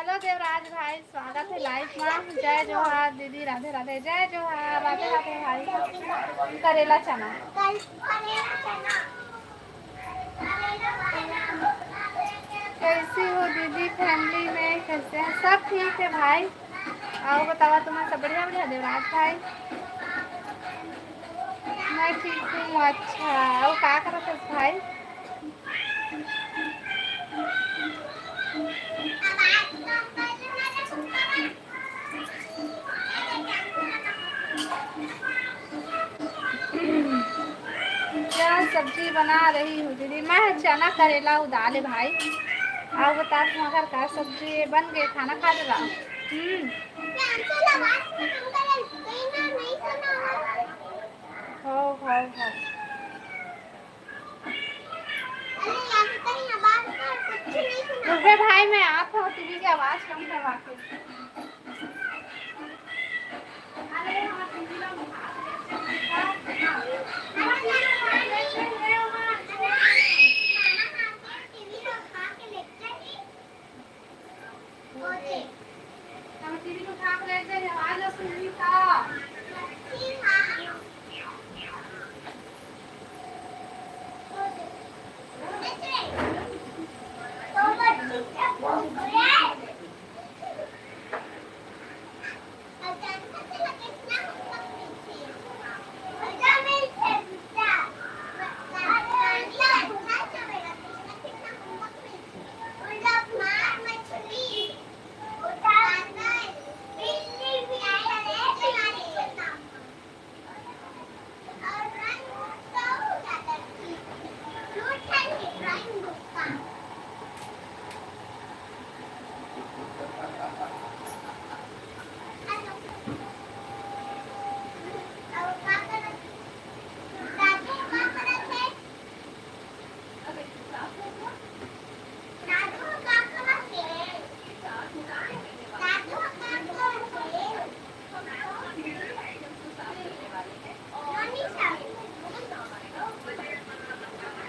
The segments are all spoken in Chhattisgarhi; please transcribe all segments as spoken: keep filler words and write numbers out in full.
हेलो देवराज भाई, स्वागत है लाइव में। जय जोहार दीदी, राधे राधे। जय जोहार, राधे राधे भाई। करेला चना। कैसी हो दीदी, फैमिली में कैसे हैं? सब ठीक है भाई। अउ बतावा, तुमन सब बढ़िया, बढ़िया देवराज भाई? मैं ठीक हूँ। अच्छा, अउ का करत हस भाई? क्या सब्जी बना रही हो दीदी? मैं चना, करेला अउ दाल है भाई। अउ बता, तुम्हार का सब्जी है? बन गए, खाना खा लेला? हम्म। हो, हो, हो। रुक बे भाई, मैं आत हूँ, टीवी के आवाज कम करवा के।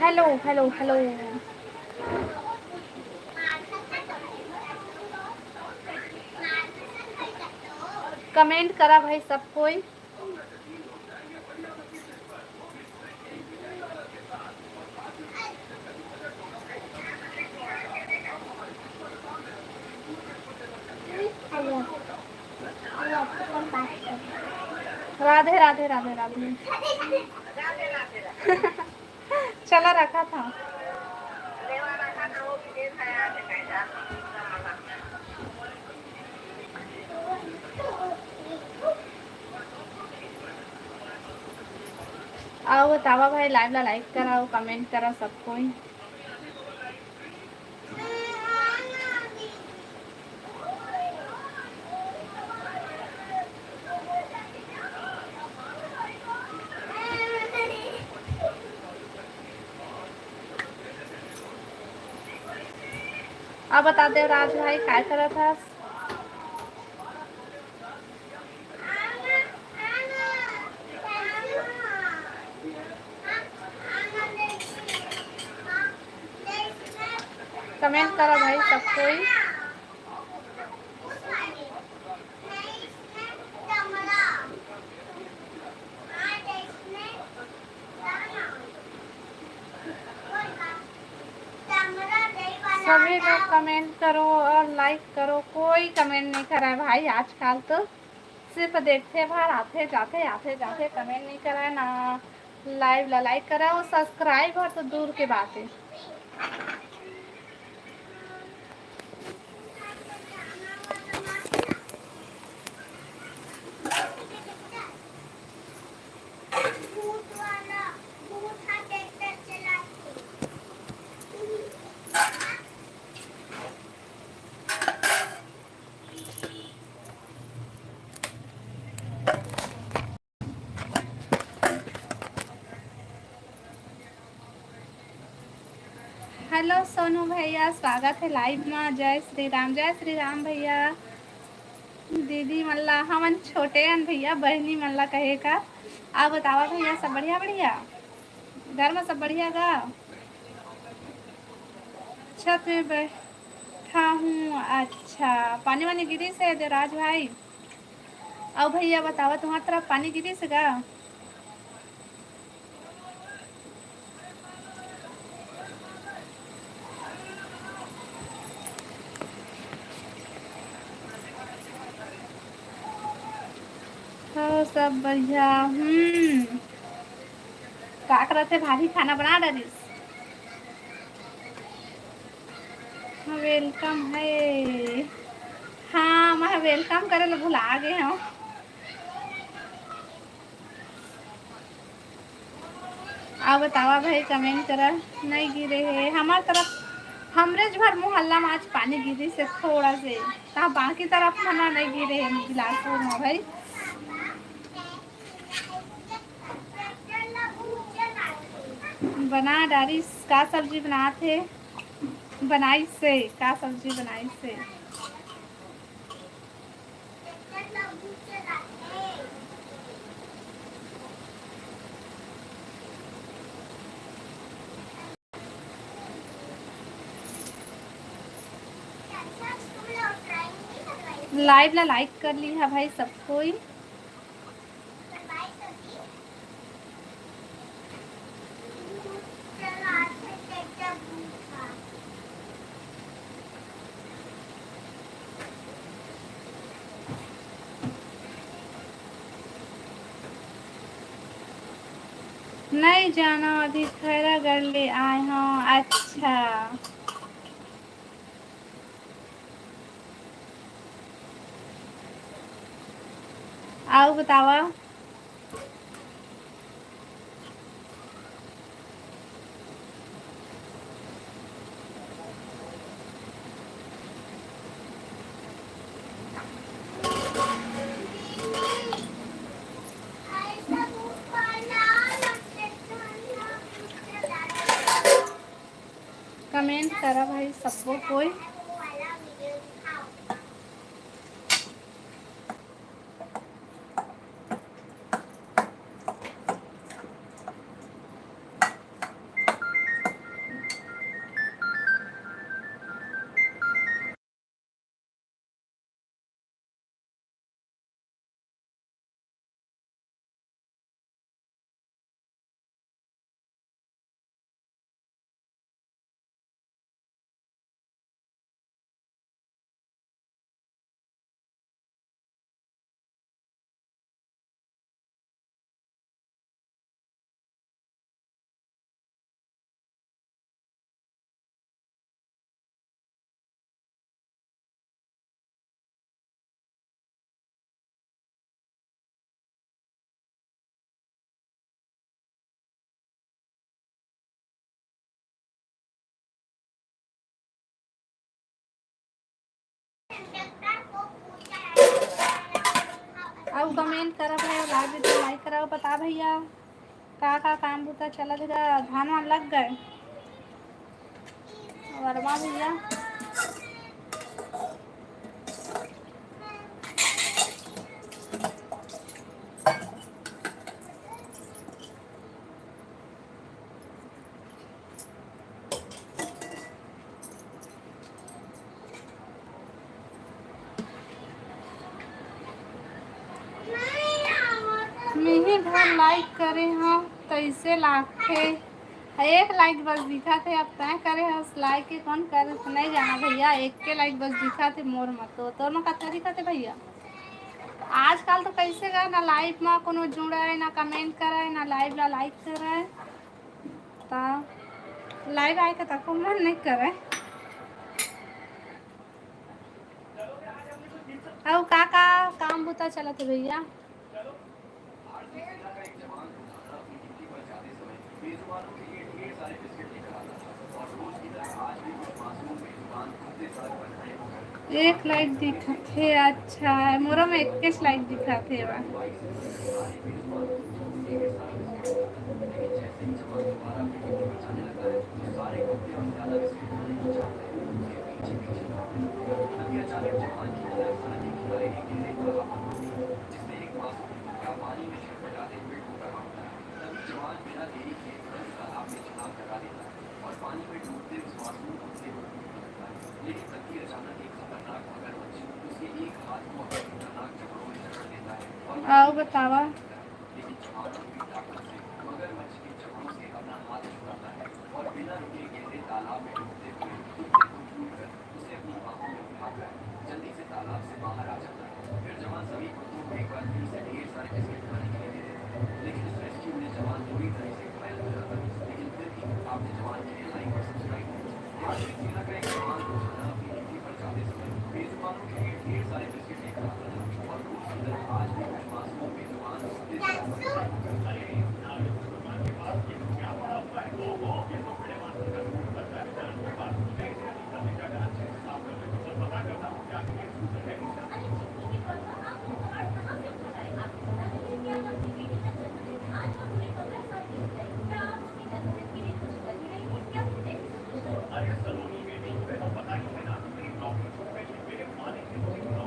Hello, hello, hello. कमेंट करा भाई सब कोई। राधे, राधे, राधे, राधे। चला रखा था। अउ बतावा भाई, लाइव ला लाइक करा अउ कमेंट करा सब कोई। अब बता देवराज भाई, काय करत हस? कमेंट करा भाई सब कोई। सभी लोग कमेंट करो और लाइक करो। कोई कमेंट नहीं करे भाई, आजकल तो सिर्फ देखथे भर, आथे जाथे, आथे जाथे, कमेंट नहीं करे ना। लाइव ला लाइक करे अउ सब्सक्राइब हर तो दूर के बात है। हेलो सोनू भैया, स्वागत है लाइव में। जय श्री राम, जय श्री राम भैया। दीदी मन ला हमन छोटे अन भैया, बहिनी मन ला कहे का। आप बतावा भैया, सब बढ़िया? बढ़िया, घर में सब बढ़िया गा? छत में बैठ हाँ हूँ। अच्छा, पानी वानी गिरिस हे देवराज भाई? अउ भैया बतावा, तुम्हार तरफ पानी गिरिस हे का? हो, सब बढ़िया। हम्म, का करत हे भाभी, खाना बना डारिस? Welcome हे। हाँ, मैं welcome करे ला भुला गे हूँ। अउ बतावा भाई, comment करा। नहीं गिरे हे हमार तरफ, हमरे ज भर मोहल्ला में आज पानी गिरिस हे थोड़ा से, ता बाकी तरफ मना नहीं गिरे हे बिलासपुर में भाई। बना डारिस, का सब्जी बनात हे? बनाइस हे, का सब्जी बनाइस हे? Live ला like कर लिहा भाई सब कोई। नहीं जानो, अभी खैरागढ़ ले आए हूँ। अच्छा, अउ बतावा। Comment करा भाई सब्बो कोई। अउ comment करब है, like video like कराओ, बता भैया का का काम बुता चलत हे, धान वान लग गए वर्मा भैया। मिही घर like करे हव, तइसे लागथे। एक like बस दिखत हे, अब तैं करे हस like के कौन कर, नहीं जाना भैया, एक के like बस दिखत हे मोर म। तो तोर म कतका दिखत हे भैया? आजकल तो कइसे गा ना live म कोनो जुड़े, ना comment करे, ना live ला like करे। ता live आए के तको मन नहीं करे। अउ का का काम बुता चलत हे भैया? एक like दिखत हे, अच्छा, मोरो में इक्कीस like दिखत हे बा। बतावा।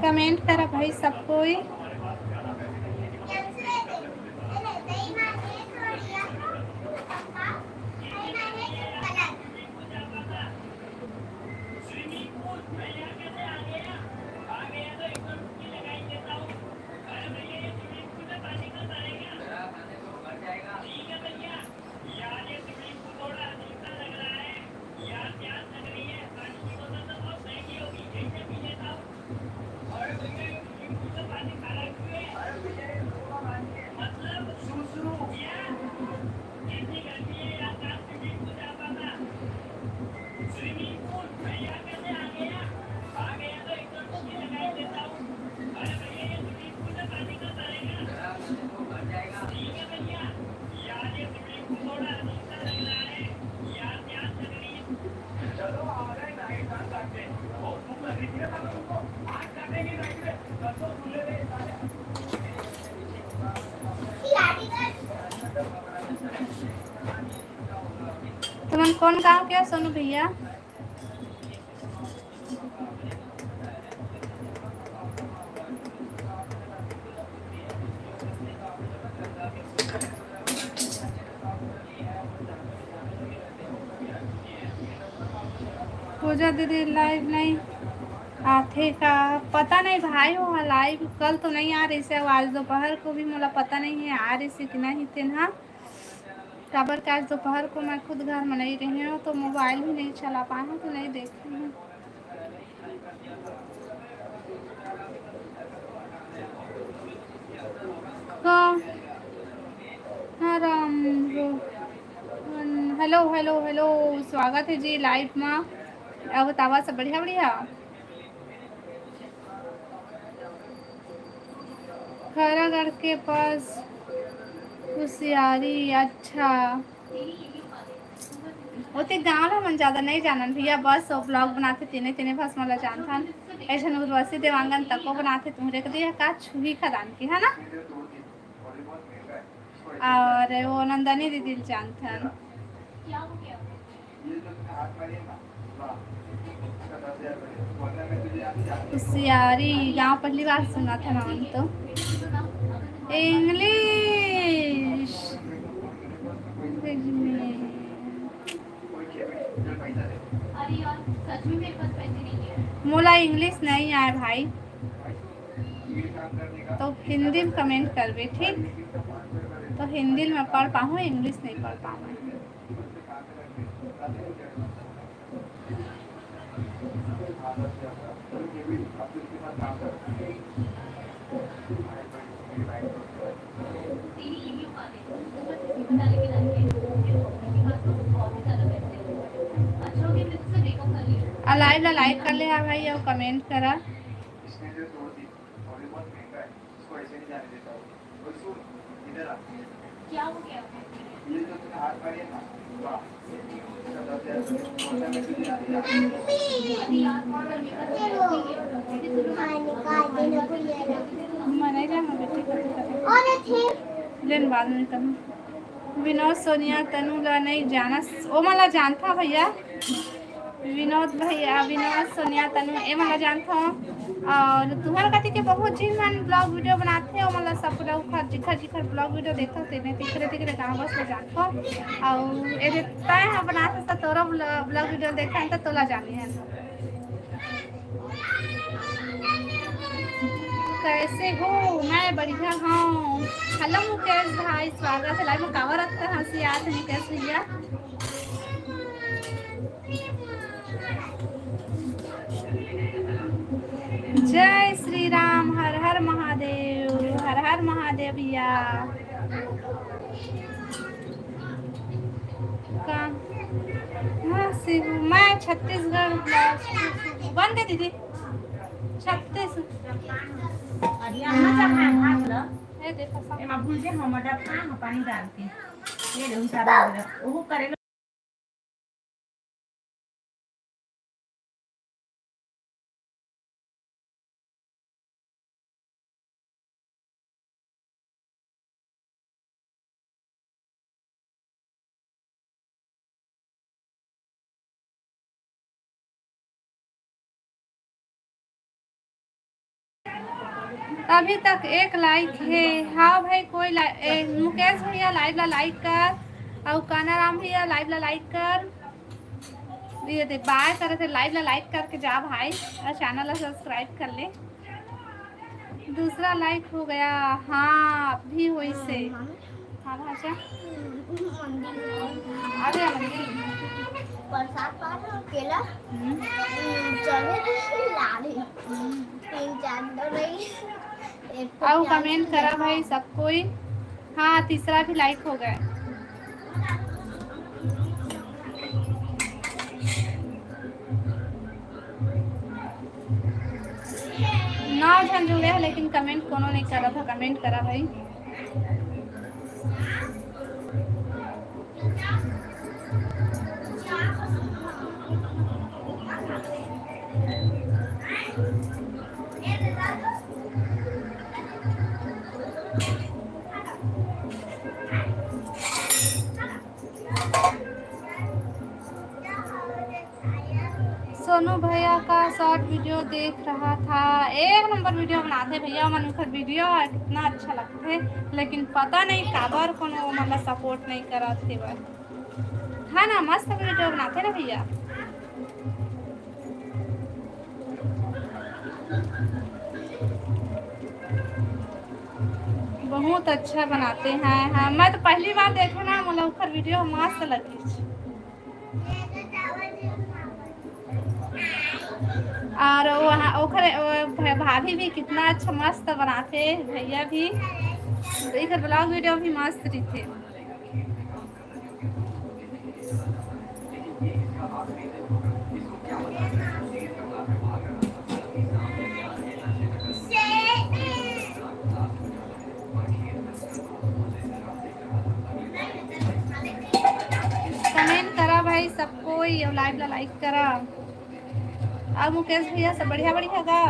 कमेंट करा भाई सब कोई। तुमन कौन गांव के हो सोनू भैया? पूजा दीदी लाइव नहीं आथे का? पता नहीं भाई, वो लाइव कल तो नहीं आ रही से, आज दोपहर को भी मोला पता नहीं है आ रही से कि नहीं तेन हा। काबर के आज दोपहर को मैं खुद घर में नहीं रही हूँ, तो मोबाइल भी नहीं चला पाए हूँ, तो नहीं देखे हूँ। हाँ, हाँ, राम रो-, हेलो, हेलो, हेलो, स्वागत है जी लाइव में। अब बतावा सब बढ़िया, बढ़िया। खैरागढ़ के पास कुसियारी, अच्छा। ओते गाँव ला मन ज्यादा नहीं जानन भैया, बस वो ब्लॉग बनाथे तेने तेने बस मोला जानथन। ऐसन उर्वशी देवांगन तको बनाथे, तुहरे के दिया का छुही खदान के, है ना? और वो नंदनी दीदी ल जानथन। कुसियारी गाँव पहली बार सुना था नाम तो। इंग्लिश। मोला इंग्लिश नहीं आए भाई, तो हिंदी में कमेंट करबे, ठीक? तो हिंदी में पढ़ पाहूँ, इंग्लिश नहीं पढ़ पाऊँ। आ, लाइव ला लाइक कर ले, हाँ भाई, और कमेंट करा। लेन बाद में कहूँ। विनोद, सोनिया, तनु ला नहीं जाना, ओ मन ला जानथा भैया। विनोद भैया, विनोद, सोनिया, तनु, ए मन ला जानथो। और तुहर कति के बहुत झिन मन ब्लॉग वीडियो बनाथे, ओ मन ला सब लोग खर जिखर जिखर ब्लॉग वीडियो देखथो, तेने तिखरे तिखरे गाँव बस ला जानथो। और ए जे तय ह बनाथे, त तोरो ब्लॉग वीडियो देखन, त तोला जानी है। कैसे हो? मैं बढ़िया हूँ। Hello मुकेश भाई, स्वागत है live में। काबर अतका हंसी आत हे मुकेश भैया? जय श्री राम, हर हर महादेव, हर हर महादेव भैया। का? हाँ, से मैं छत्तीसगढ़ बिलासपुर से। बंद है दीदी। छत्तीस। अरे अम्मा, चखा हाथ ल। ये देखो सब। एमा भूल जे हम डब खा, हम पानी डाल के। ये ले, उनका डाल दे। ओहो करे। अभी तक एक like हे। हाँ भाई, कोई ला-, ए, मुकेश भैया live ला like कर, अउ कानाराम भैया live ला like कर। ये दे, बाय करे थे, live ला like करके जा भाई, अउ channel ला subscribe कर ले। दूसरा like हो गया। हाँ, अभी होइस हे। हाँ, हाँ। हाँ भाषा। हम्म, मंदिर में। आ गया मंदिर। प्रसाद पात और केला। हम्म। हम्म, चढ़े थे, ला रही। हम्म। तीन चार तो रही। एक तो अउ comment करा भाई सब कोई। हाँ, तीसरा भी like हो गया। नौ झन जुड़े हे, लेकिन comment कोनो नहीं करत हे। Comment करा भाई। सोनू भैया का short video देख रहा था। एक नंबर video बनाथे भैया मन, उनकर video ह कितना अच्छा लगथे, लेकिन पता नहीं काबर कोनो मन ला support नहीं करत हे बर। है ना, मस्त video बनाथे ना भैया। बहुत अच्छा बनाते हैं। हाँ, मैं तो पहली बार देखे ना, मोला ओखर video मस्त लगिस। और वहाँ ओखरे, ओ भ-, भाभी भी कितना अच्छा मस्त बनाथे, भैया भी। तो एकर vlog video भी मस्त रहिथे। Comment करा भाई सब कोई, अउ live ला like करा। अउ मुकेश भैया सब बढ़िया बढ़िया गा।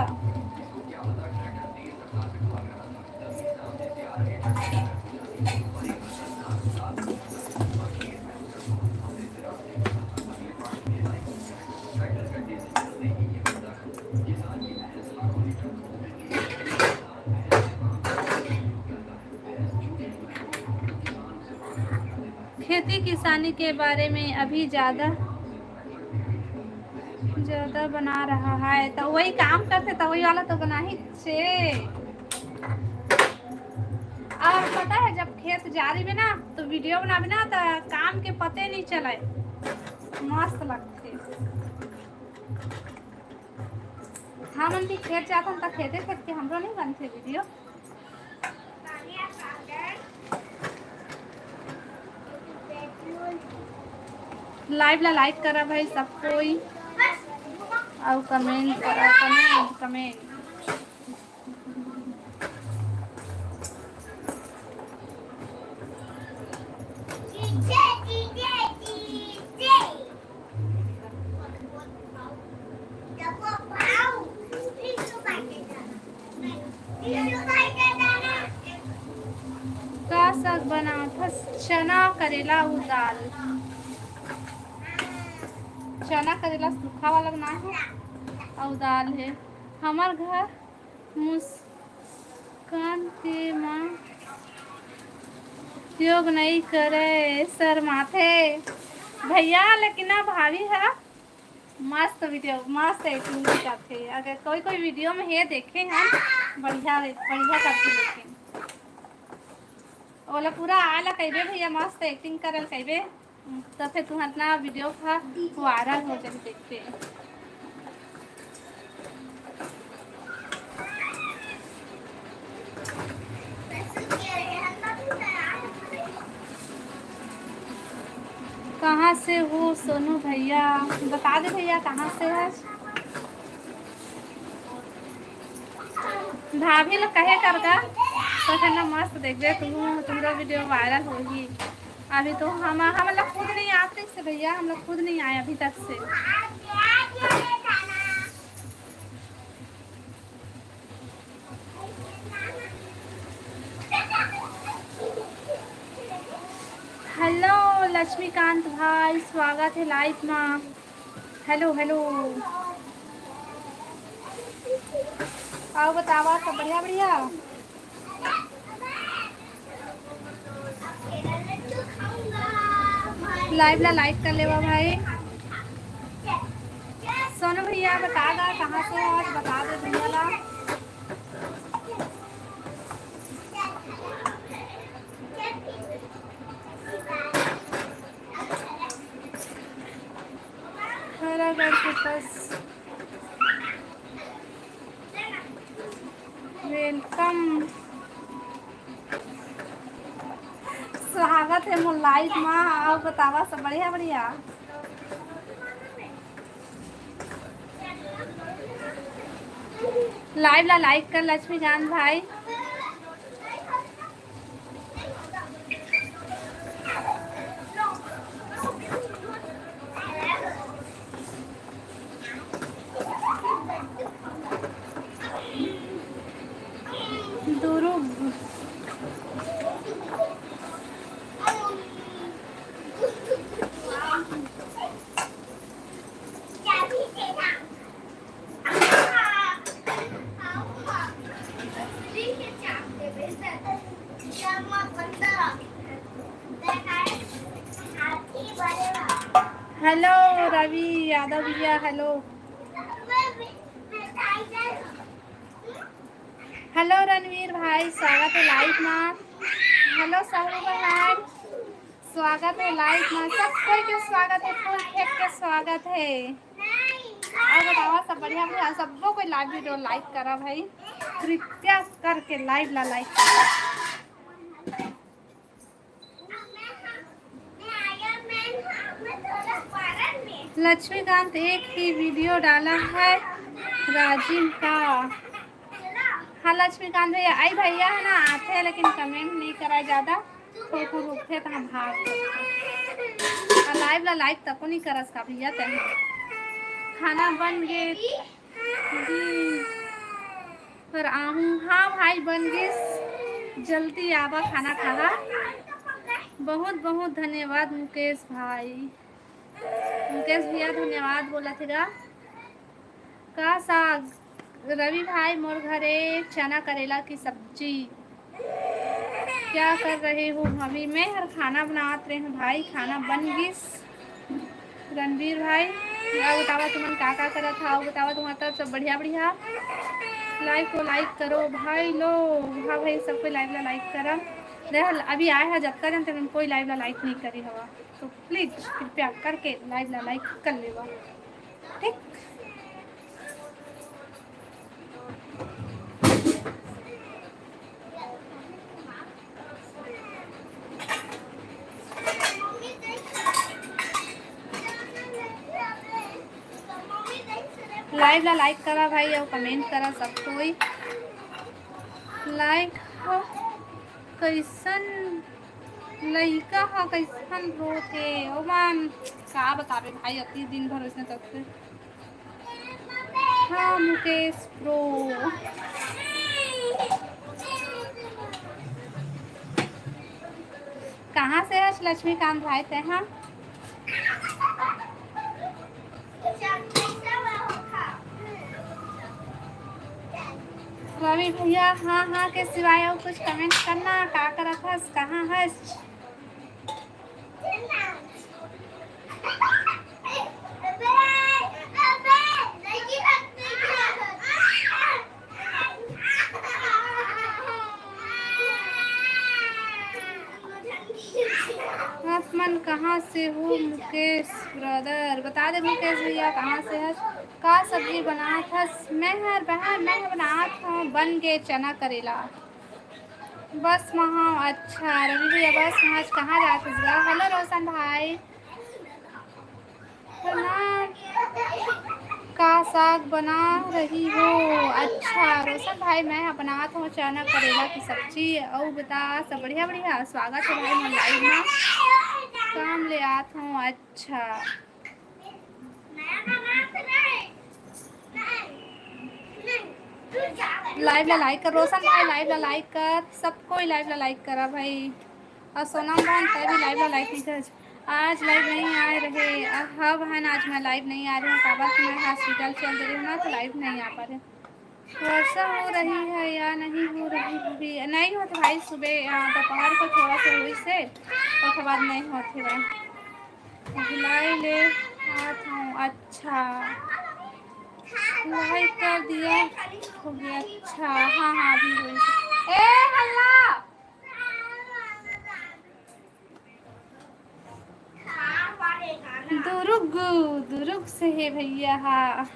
खेती किसानी के बारे में अभी ज्यादा, ज्यादा बना रहा है, तो वही काम करथे, तो वही वाला तो बना ही छे। और पता है, जब खेत जा रही ना, तो video बनाबे ना, तो काम के पते नहीं चले, मस्त लगथे। हमन भी खेत जाथन, तो खेते खेत के हमरो नहीं बनथे video। Live ला like करा भाई सब कोई, अउ comment करा, comment, comment। का साग बनाथस? चना, करेला अउ दाल। चना, करेला सूखा वाला बनाए हे अउ दाल हे। हमर घर मुस्कान के माँ योग नई करे, शर्माथे भैया, लेकिन ना भाभी हा मस्त video, मस्त acting भी करथे। अगर कोई कोई video में हे देखे हन, बढ़िया, बढ़िया करथे लेकिन। ओला पूरा आला कहिबे भैया, मस्त acting करल कहिबे, त फेर तुहर ना video ह viral हो जाही, देखबे। कहाँ से हो सोनू भैया? बता दे भैया, कहाँ से है? भाभी लोग कहे कर गा, तो है ना, मस्त देखबे तुम, तुम्हारा video viral होही। अभी तो हम, हम लोग खुद नहीं आते से भैया, हम लोग खुद नहीं आए अभी तक से। Hello लक्ष्मीकांत भाई, स्वागत है live मा। Hello, hello। अउ बतावा, सब बढ़िया, बढ़िया? Live ला like कर लेवा भाई। सोनू भैया बता दा, कहाँ से हो, आज बता दे भैया ला। हरागढ़ के पास। Welcome, स्वागत है मोर live मा। अउ बतावा, सब बढ़िया, बढ़िया? Live ला like कर लक्ष्मीकांत भाई। दुरुग। Hello रवि यादव भैया, hello। Hello रणवीर भाई, स्वागत है live मा। Hello साहू भाई, स्वागत है live मा। सब कोई के स्वागत है, full फेंक के स्वागत है। अउ बतावा, सब बढ़िया भैया? सबो कोई live video like करा भाई, कृपया करके live ला like करा। लक्ष्मीकांत एक ही video डाला है राजिम का। हाँ लक्ष्मीकांत भैया, आई भैया है ना, आथे लेकिन comment नहीं करा ज्यादा, थोड़ा रुकथे त हम भाग। आ live ला like तको नहीं करस का भैया तैं? खाना बन गे। जी, पर आहूँ। हाँ भाई, बन गिस, जल्दी आवा खाना खाहा। बहुत बहुत धन्यवाद मुकेश भाई, मुकेश भैया धन्यवाद बोलत हे गा। का साग? रवि भाई, मोर घरे चना करेला की सब्जी। क्या कर रहे हो भाभी? मैं हर खाना बनात रहे हूँ भाई, खाना बन गिस। रणवीर भाई, अउ बतावा तुमन का का करत हव, अउ बतावा तुम्हार तरफ सब बढ़िया बढ़िया। Live को like करो भाई लोग। हाँ भाई, सबको live ला like करा। देख, अभी आए हा जतका जन, तेमन कोई live ला like नहीं करे हवा, तो please कृपया करके live ला like कर लेवा, ठीक? Live ला like करा भाई, अउ comment करा सब कोई। Like हो, कइसन लइका ह, कइसन रोत हे, ओमन का बताबे भाई, अति दिन भर ओइसने करथे। हाँ, मुकेश प्रो। कहाँ से हस लक्ष्मीकांत भाई तैं, हाँ? रवि भैया, हाँ, हाँ के सिवाय अउ कुछ comment करना, का करत हस, कहाँ हस? कहाँ से हो मुकेश ब्रदर? बता दे मुकेश भैया, कहाँ से हस? का सब्जी बनात हस? मैं हर बहन, मैं हर बनात हूँ, बन गे चना करेला। बस महा, अच्छा रवि भैया, बस महा, आज कहाँ जात हस गा? हेलो रोशन भाई, प्रणाम। का साग बना रही हो? अच्छा रोशन भाई, मैं ह बनात हूँ चना करेला की सब्जी। अउ बता, सब बढ़िया? बढ़िया, स्वागत है भाई मन लाइव में। काम ले आत हूँ। अच्छा, लाइव ला लाइक कर रोशन भाई, लाइव ला लाइक कर, सब कोई लाइव ला लाइक करा भाई। और सोनम बहन, तै भी लाइव ला लाइक नहीं कर। आज लाइव नहीं आए रहे। अ, हाँ बहन, आज मैं लाइव नहीं आ रही हूँ, काबर कि मैं हॉस्पिटल चल रही हूँ ना, तो लाइव नहीं आ पा रही। वर्षा हो रही है या नहीं हो रही भी? नहीं होत भाई, सुबह, अ, दोपहर को थोड़ा सा हुई से, उसके बाद नहीं होत है। भिलाई ले आत हूँ। अच्छा, लाइक कर दिया, हो गया। अच्छा, हाँ, हाँ, अभी हुई से। ए हल्ला, दुरुग, दुरुग से हे भैया, हाँ।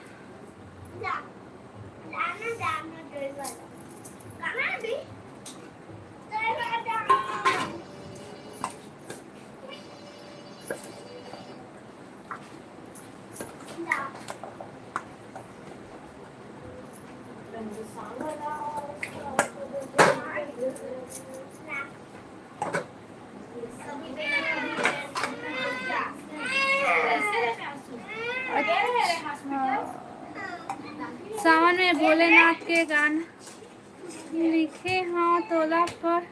अच्छा। सावन में भोलेनाथ के गाना लिखे हव तोला पर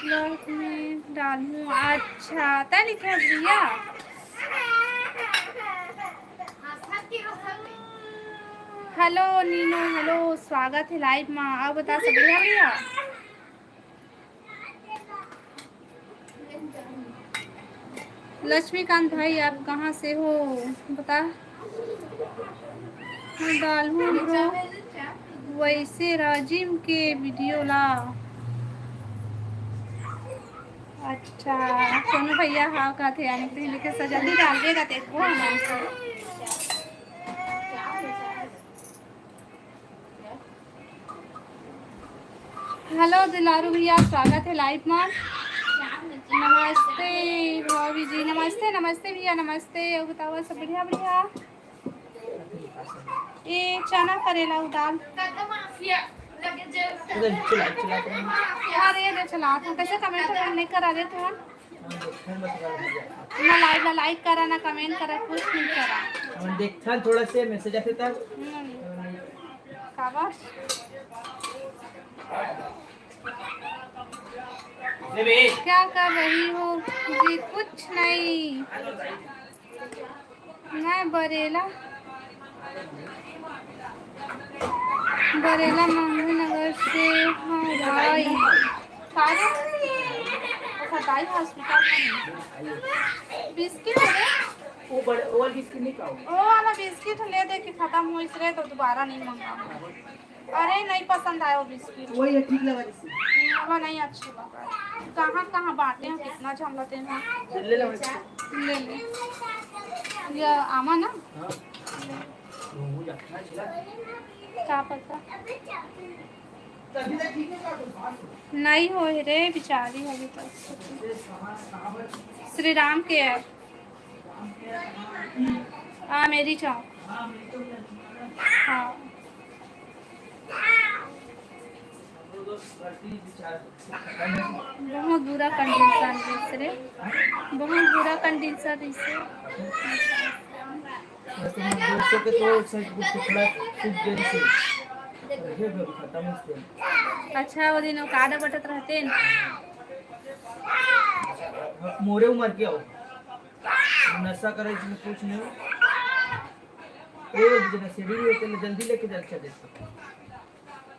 ब्लॉग में डालहूँ। अच्छा, तै लिखे हस भैया? हेलो नीनू, हेलो, स्वागत है लाइव में। अउ बता, सब बढ़िया भैया? लक्ष्मीकांत भाई, आप कहाँ से हो, बता। डालहूँ ब्रो, वैसे राजिम के वीडियो ला। अच्छा, सोनू भैया, हाँ, कहते यानी कहीं लिखे, सजल्दी डालबे का, देखो हम। हेलो दुलारू भैया, स्वागत है लाइव में। नमस्ते भाभी जी, नमस्ते, नमस्ते भैया, नमस्ते। अउ बताओ, सब बढ़िया, बढ़िया? ए चना करेला अउ दाल। उधर चला, चला, चला। अरे, ये चला, तू कैसे कमेंट नहीं करा रहे तू? ना लाइव ला लाइक करा, ना कमेंट करा, कुछ नहीं करा। हम देखथन थोड़ा से मैसेज आथे तब। हम्म। काबर? क्या कर रही हो जी? कुछ नहीं। मैं बरेला, बरेला मंगू नगर से हूँ भाई। का रे? अच्छा, दाई हॉस्पिटल में नहीं। बिस्किट है? वो बड़े, वो वाला बिस्किट नहीं खाओ। वो वाला बिस्किट ले दे कि खत्म होइस रे, तो दोबारा नहीं मंगाऊंगा। अरे, नहीं पसंद आया वो बिस्किट। वही है, ठीक लगा जिससे। वो नहीं अच्छी लगा। कहाँ, कहाँ बांटे हैं, कितना झमलाते हैं। ले लो। ले ले। ये आमा ना? हाँ। वो रखना है, छिला। का पता? नहीं होए रे, बिचारी अभी तक। श्री राम के है। आ, मेरी चौक। हाँ। बहुत बुरा कंडीशन रहिस रे, बहुत बुरा कंडीशन रहिस रे। लेकिन दोस्तों के तो सच कुछ टुकड़ा सूख गए से। देखिए, खत्म हो गया। अच्छा, वो दिन वो कार्ड बटत रहते हैं। मोरे उम्र के हो। नशा करे इसमें कुछ नहीं हो। ए, नशेड़ी नहीं होते, जल्दी लेके चल, चल देते।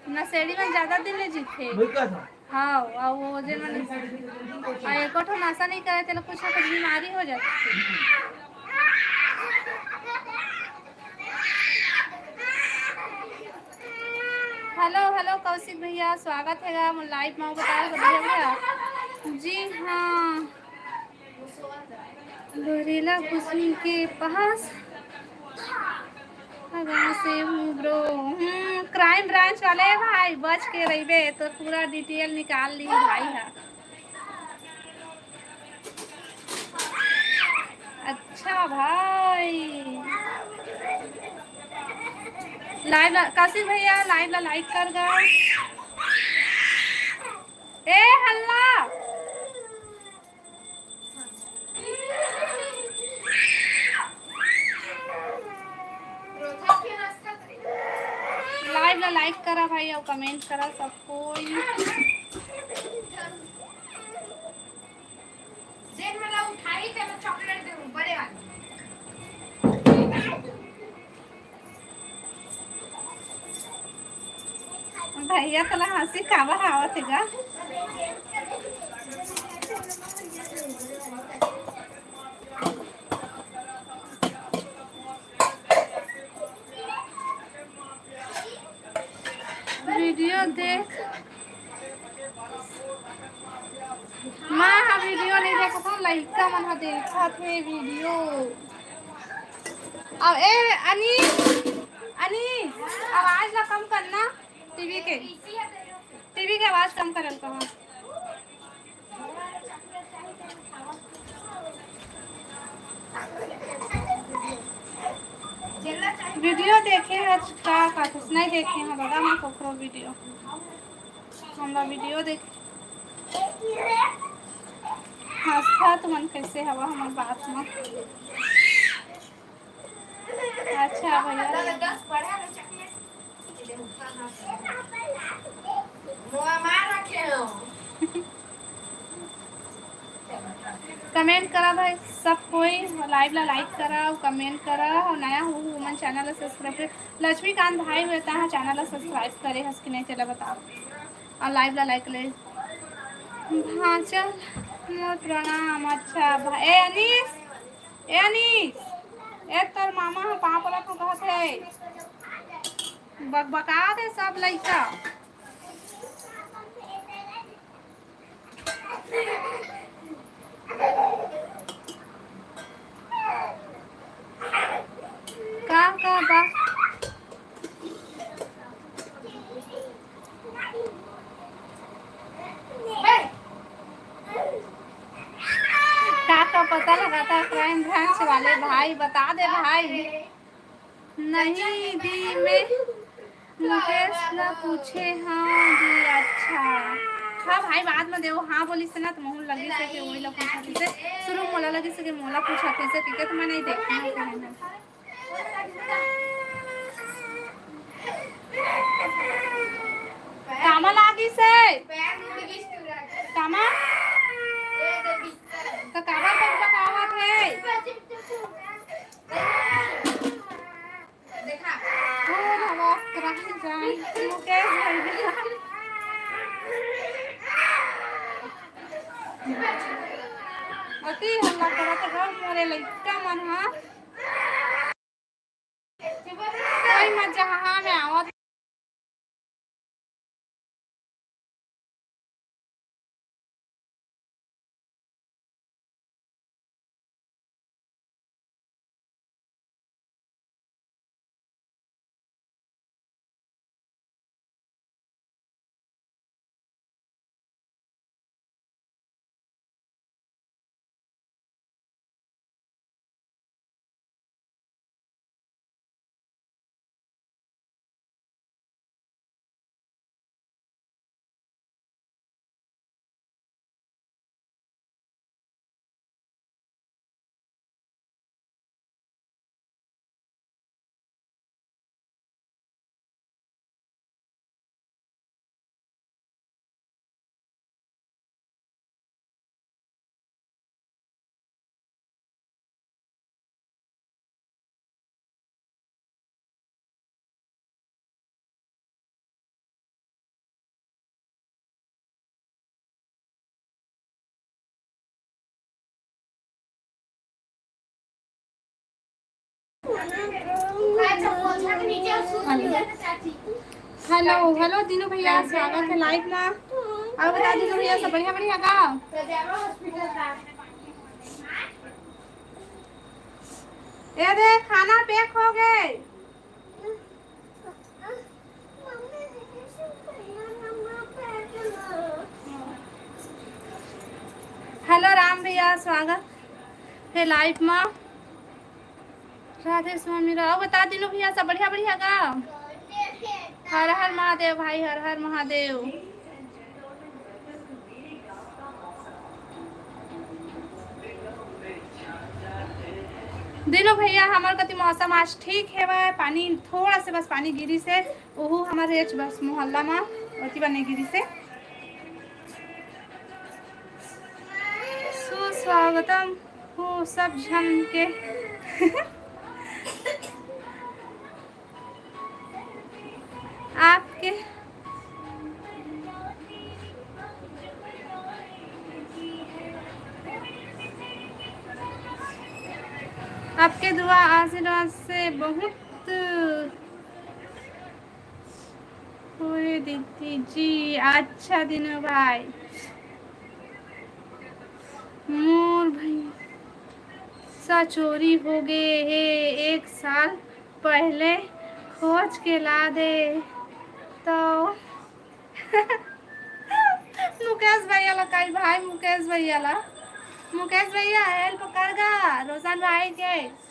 नशेड़ी में ज्यादा दिन ले जीते। वही कहा था। हाँ, और वो जे मन, आ, एको ठो नशा नहीं करे, तेला कुछ ना कुछ बीमारी हो जाती। हेलो, हेलो कौशिक भैया, स्वागत है गा मोर लाइव में। बताओ, सब बढ़िया भैया? जी हाँ। गोरिल्ला कुसुम के पास। कहाँ से हूँ bro? हम्म, crime branch वाले भाई, बच के रहिबे, तो पूरा detail निकाल ली भाई हा। अच्छा भाई, live ला, काशिश भैया, live ला like कर गा। ए हल्ला, live ला like करा भाई, और comment करा सब कोई। जेन मोला उठाही, तेन ल chocolate देहूं, बड़े वाली। भैया, तोला हंसी काबर आवत हे गा? Video देख, मैं हा video नहीं देखत हूँ, लइका मन हा देखत हे video। अब ए अनीस, अनीस, आवाज ला कम करना, टीवी के, टीवी के आवाज कम करन कहा। Video देखे हस का, का कुछ नहीं देखे हैं दादा, मैं ककरो video, हमरा video देख। हंसता तुमन कैसे हवा हमर बात में। अच्छा भैया। Comment करा भाई सब कोई, live ला like करा और comment करा, और नया हो woman channel ला subscribe कर। लक्ष्मीकांत भाई होता है channel ला subscribe करे हस कि नहीं, चला बताओ, और live ला like ले। हाँ चल, मोर प्रणाम। अच्छा भाई, ए अनीस, ए अनीस, ए तोर मामा ह पाँव परत हूँ कहत हे। बकबका दे सब लइका। का, का बा? का, का पता लगाता crime branch वाले भाई, बता दे भाई। नहीं दी, मैं मुकेश ला पूछे हँव जी। अच्छा, हाँ भाई, बाद में देवो। हाँ बोलिस ना, तो महूँ लगिस हे कि वही ला पूछत हे। शुरू में मोला लगिस हे कि मोला पूछत हे, ठीक है, तो मैं नहीं देखी हूँ कहीं ना। कामा लागिस हे? कामा? तो काबर बकबकावत हे? ओ भगवान, मुकेश भैया। अति हल्ला करत हे मोरे लइका मन ह। कोई मत जहाँ, हाँ, मैं आवत। हेलो, हेलो दीनू भैया, स्वागत है लाइव में। और बता दीनू भैया, सब बढ़िया, बढ़िया का? ए दे, खाना पैक हो गए। हेलो राम भैया, स्वागत हे लाइव मा। राधे स्वामी राव, बता दीनू भैया, सब बढ़िया बढ़िया का? हर हर महादेव भाई, हर हर महादेव। दीनू भैया, हमर कति मौसम आज ठीक हेवय, पानी थोड़ा से बस पानी गिरिस हे, ओहू हमर एच बस मोहल्ला मा, ओती बने गिरिस हे। सुस्वागतम हो सब झन के। आपके, आपके दुआ आशीर्वाद से बहुत होए दीदी जी। अच्छा दीनू भाई, मोर भैंसा चोरी हो गए हे, एक साल पहले खोज के ला दे तो। मुकेश भैया ला काई भाई, मुकेश भैया ला, मुकेश भैया हेल्प कर गा रोशन भाई के।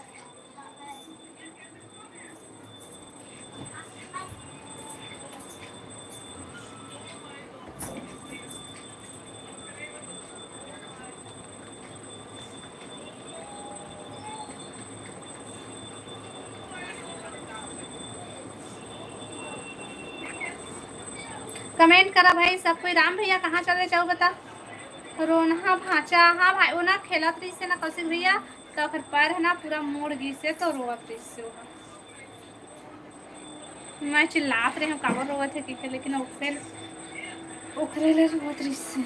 कमेंट करा भाई सब कोई। राम भैया कहाँ चले जाओ बता? रोनहा भांचा, हाँ भाई, वो ना खेलत रहिस हे ना कौशिक भैया, तो ओकर पैर है ना पूरा मुड़ गिस हे, तो रोवत रहिस हे वो। मैं चिल्लात रहे हूँ, काबर रोवत हे, कहिके, लेकिन ओकरे, ओकरे ले रोवत रहिस हे।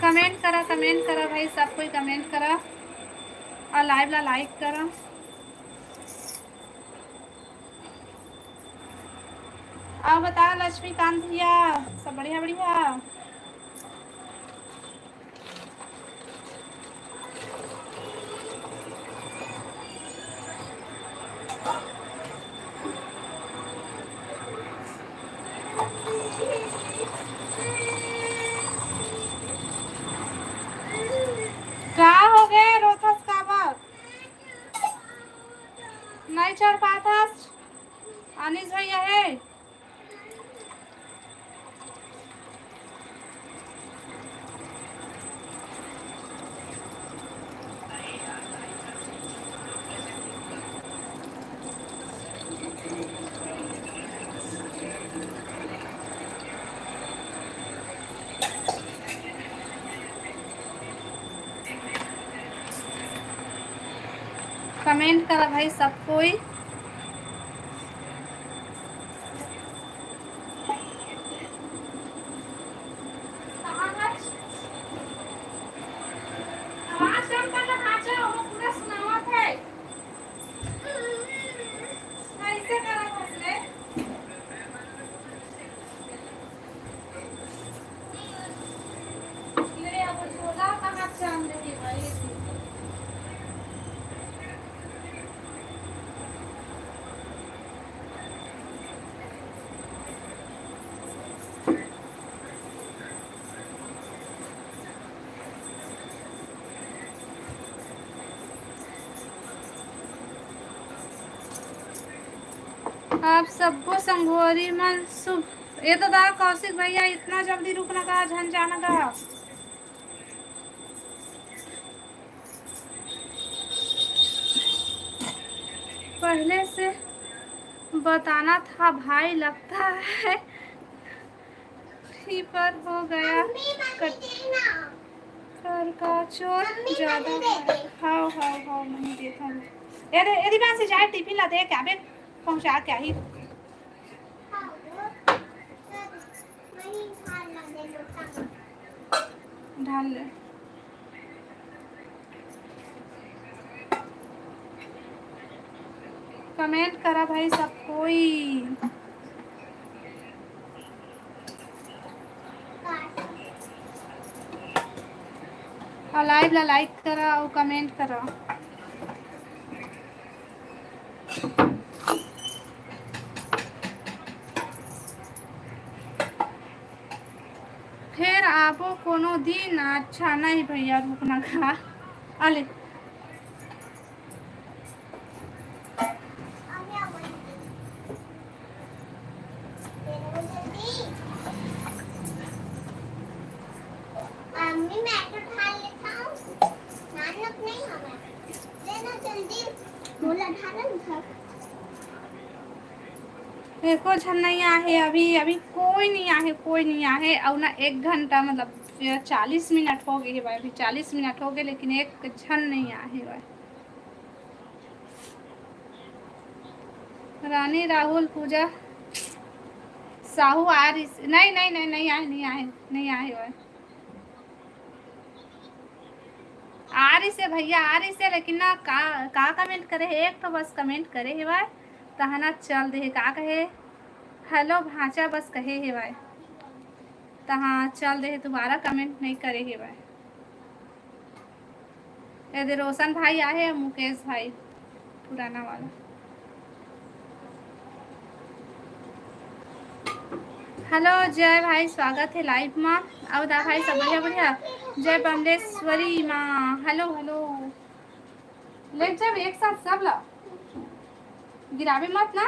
कमेंट करा, कमेंट करा भाई, सब कोई कमेंट करा और लाइव ला लाइक करा। आओ बता लक्ष्मीकांत भैया, सब बढ़िया बढ़िया। का हो गए, रोथस काबर? नहीं चढ़ पाथस? अनिस भैया हे। कमेंट करा भाई सब कोई। आप सबको संगवारी मन शुभ। ये तो दा कौशिक भैया इतना जल्दी रुकना का, झन जाना का। पहले से बताना था भाई, लगता है फ्री पर हो गया कट-, कर का चोर ज्यादा है। हाव, हाव, हाव, मैं ही देता हूँ। ए रे, ए रे, मैं से जाए टिफिन ला दे के आबे, पहुँचा के आही। डाल ले। कमेंट करा भाई सब कोई, और लाइव ला लाइक करा और कमेंट करा। फेर आबो कोनो दिन। अच्छा नहीं भैया, रुकना खा। अले। मम्मी, मैं तो ढाल लेता हूँ। नान लोग नहीं हमें। दे दो जल्दी। बोला ढालन घर। एको झन नहीं आहे अभी, अभी कोई नहीं आहे, कोई नहीं आहे। और ना एक घंटा, मतलब, चालीस मिनट हो गए हे भाई, अभी चालीस मिनट हो गए, लेकिन एक झन नहीं आहे भाई। रानी राहुल पूजा साहू आ रही से, नहीं, नहीं, नहीं, नहीं आए, नहीं आए, नहीं आए भाई। आ रही से भैया, आ रही से, लेकिन ना का, का कमेंट करे हे? एक तो बस कमेंट करे हे भाई, तहना चल दे हे, का कहे, हेलो भांचा बस कहे हे भाई, तहाँ चल दे हे, दोबारा कमेंट नहीं करे हे भाई। ये दे रोशन भाई आहे, मुकेश भाई पुराना वाला। हेलो जय भाई, स्वागत है लाइव मा। अउ दा भाई सब बढ़िया बढ़िया। जय बमलेश्वरी माँ। Hello hello. ले जब एक साथ सब ला गिरावे मत ना।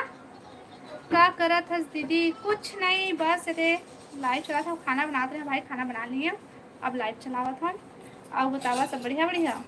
का करत हस दीदी? कुछ नहीं, बस रे लाइव चलात हव, खाना बनात रहे भाई, खाना बना लिए, अब लाइव चलावत हन। अउ बतावा सब बढ़िया बढ़िया?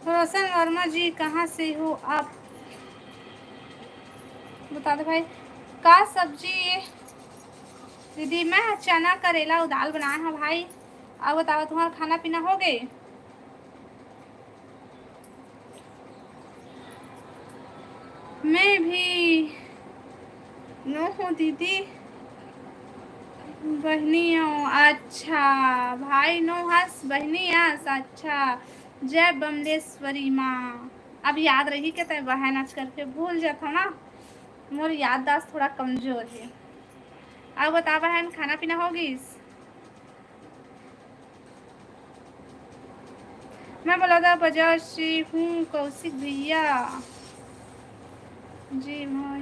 रोशन वर्मा जी, कहाँ से हो आप? बता दो भाई, का सब्जी ये? दीदी, मैं चना, करेला अउ दाल बनाए हव भाई। अउ बताओ, तुम्हारा खाना पीना हो गए? मैं भी नो हूँ दीदी, बहनी हूँ। अच्छा, भाई नो हस, बहनी हस। अच्छा, जय बमलेश्वरी माँ। अब याद रही के तय बहन आज करके भूल जाता ना, मोर याददाश्त थोड़ा कमजोर है। अब बता बहन, खाना पीना हो गइस? मैं बोला था बाजार से हूँ कौशिक भैया। जी भाई,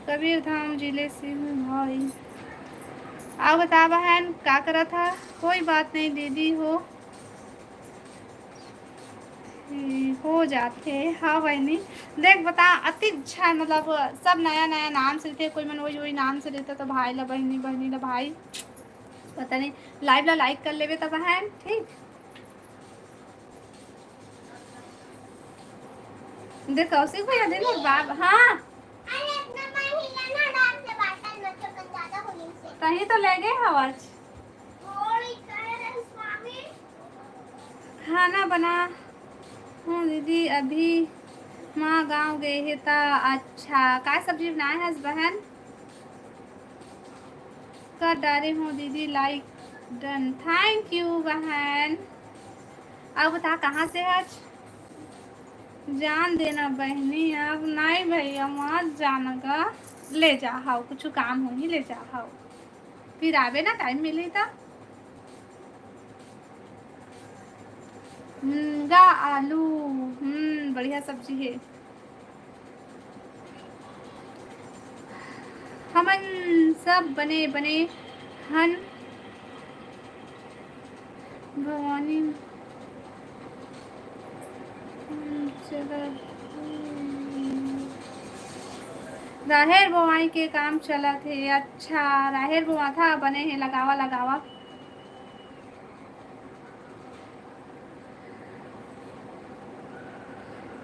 कबीर धाम जिले से हूँ भाई। आप बता बहन, का करा था? कोई बात नहीं दीदी हो। ए, हो जाथे। हाँ बहनी, देख बता, अति अच्छा, मतलब, सब नया नया नाम से लेथे, कोई मन वही वही नाम से लेथे, तो भाई ला बहनी, बहनी ला भाई, पता नहीं। लाइव ला लाइक कर लेबे त बहन, ठीक। देख कौशिक भैया, देख बाप, हाँ। अरे, इतना पानी लेना, रात में बाटल में तो कम ज्यादा हो गई से। कहीं तो ले गए हवच। थोड़ी कह रहे स्वामी। खाना बना हूँ दीदी, अभी माँ गाँव गए हे ता। अच्छा, का सब्जी बनाए हस बहन? कर डारे हूँ दीदी, लाइक डन। थैंक यू बहन। अब बता, कहाँ से हच? जान देना बहनी, अब नहीं भैया, मत जाना गा। ले जा हव, कुछ काम होही, ले जा हव। फिर आबे ना, टाइम मिली त। मुनगा आलू, हम्म, बढ़िया सब्जी है। हमन सब बने बने हन भवानी। राहेर बोआई के काम चलत हे। अच्छा, राहेर बोआथा, बने हे, लगावा, लगावा।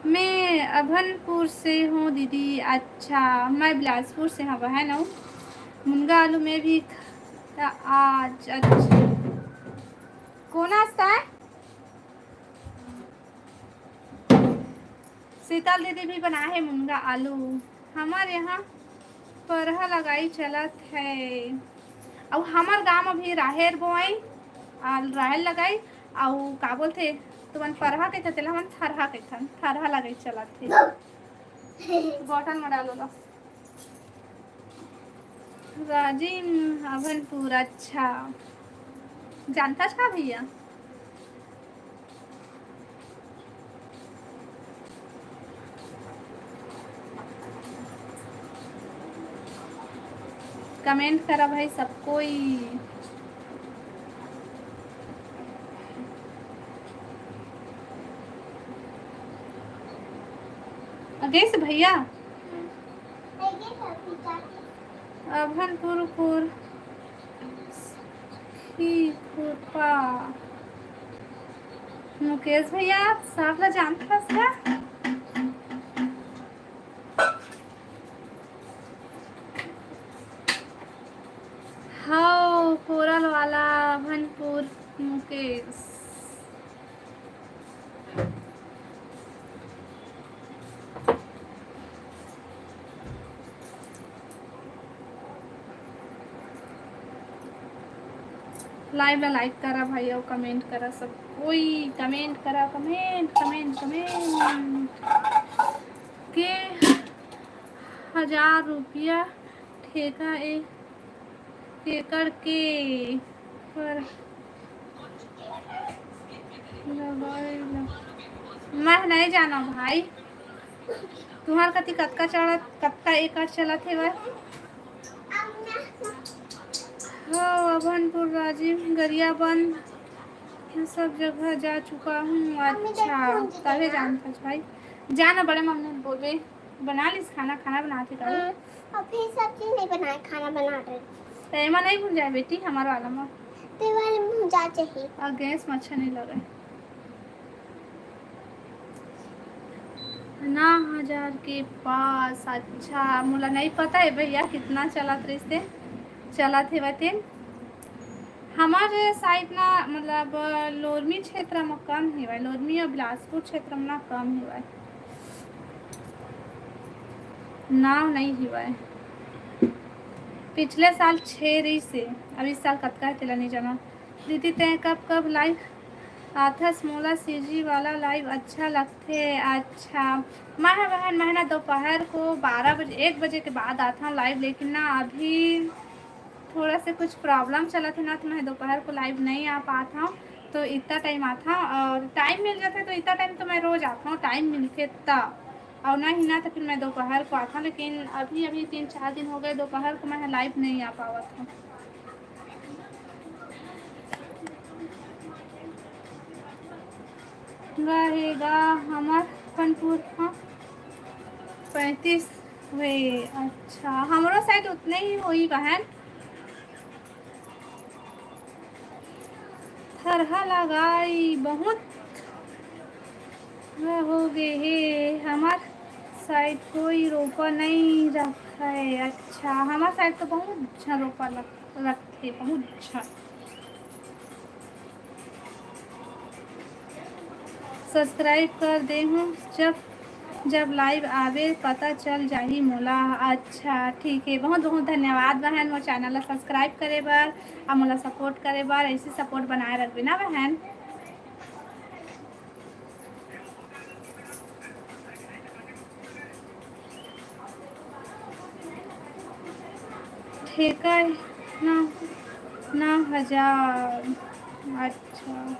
मैं अभनपुर से हूँ दीदी। अच्छा, मैं बिलासपुर से हूँ बहन। मुनगा आलू में भी ख-, आज, अच्छा, कोन आस्था है? शीतल दीदी भी बनाए हे मुनगा आलू। हमर यहाँ परहा लगाई चलत है। अउ हमर गांव में भी राहेर बोआई, आ, राहेर लगाई, अउ का बोलथे, तुमन परहा कहिथे, तेला हमन थरहा कहिथन, थरहा लगाई चलत है। बॉटल में डालो ला। राजिम अभनपुर, अच्छा। जानथस का भैया? कमेंट करा भाई सब कोई। अगेस भैया। अभनपुर खुर-, ही खुरपा। मुकेश भैया, साफ ला जानत हस का? हव, कोरल वाला अभनपुर मुकेश। Live ला like करा भाई, अउ comment करा सब कोई, comment करा, comment, comment, comment। के हजार रुपया ठेका ए एकड़ के पर लगाए ला। मैं नहीं जाना भाई, तुम्हार कति कतका चलत, कतका एकड़ चलत हेवय? हो, अभनपुर, राजिम, गरियाबंद, सब जगह जा चुका हूँ। अच्छा, तभे जानत हस भाई। जाना बड़े मम्मी बोलबे। बना लिस खाना, खाना बनात हे का? हाँ, अउ फिर सब चीज नहीं बनाए, खाना बना रहे। त एमा नहीं भुंजाए बेटी, हमर वाला मा। ते वाले भुंजा चाहिए। अउ गैस में अच्छा नहीं लगे। नौ हजार के पास, अच्छा, मोला नहीं पता है भैया कितना चलत रहिस ते, चलत हे बतेन। हमर side ना, मतलब, लोरमी क्षेत्र म कम हेवय, लोरमी अउ बिलासपुर क्षेत्र म ना कम हेवय, नाव नइ हेवय। पिछले साल छे रहिस हे, अब इस साल कतका हे तेला नइ जाना। दीदी, तैं कब कब live आथस? मोला CG वाला live अच्छा लगथे। अच्छा, मैं ह बहन, मैं ह ना दोपहर को बारह बजे, एक बजे के बाद आथव live, लेकिन ना अभी थोड़ा से कुछ problem चलत हे ना, तो मैं दोपहर को live नहीं आ पात हव, तो इतना time आथव और time मिल जाथे तो इतना time तो मैं रोज आथव, time मिलथे तब, और नहीं ना तो फिर मैं दोपहर को आथव। लेकिन अभी, अभी तीन चार दिन हो गए दोपहर को मैं live नहीं आ पावत हव। गा हे गा हमर फनपुर ह पैंतीस हुए। अच्छा, हमरो side उतने ही होई बहन। थरहा लगाई बहुत हो गे हे, हमर side कोई रोपा नहीं रखे। अच्छा, हमर side तो बहुत झन रोपा लग-, रखथे, बहुत झन। Subscribe कर दे हूँ, जब, जब live आवे पता चल जाही मोला। अच्छा, ठीक है, बहुत बहुत धन्यवाद बहन, मोर channel ला subscribe करे बर, अउ मोला support करे बर। ऐसे support बनाए रखबे ना बहन। ठेका नौ, नौ हजार। अच्छा,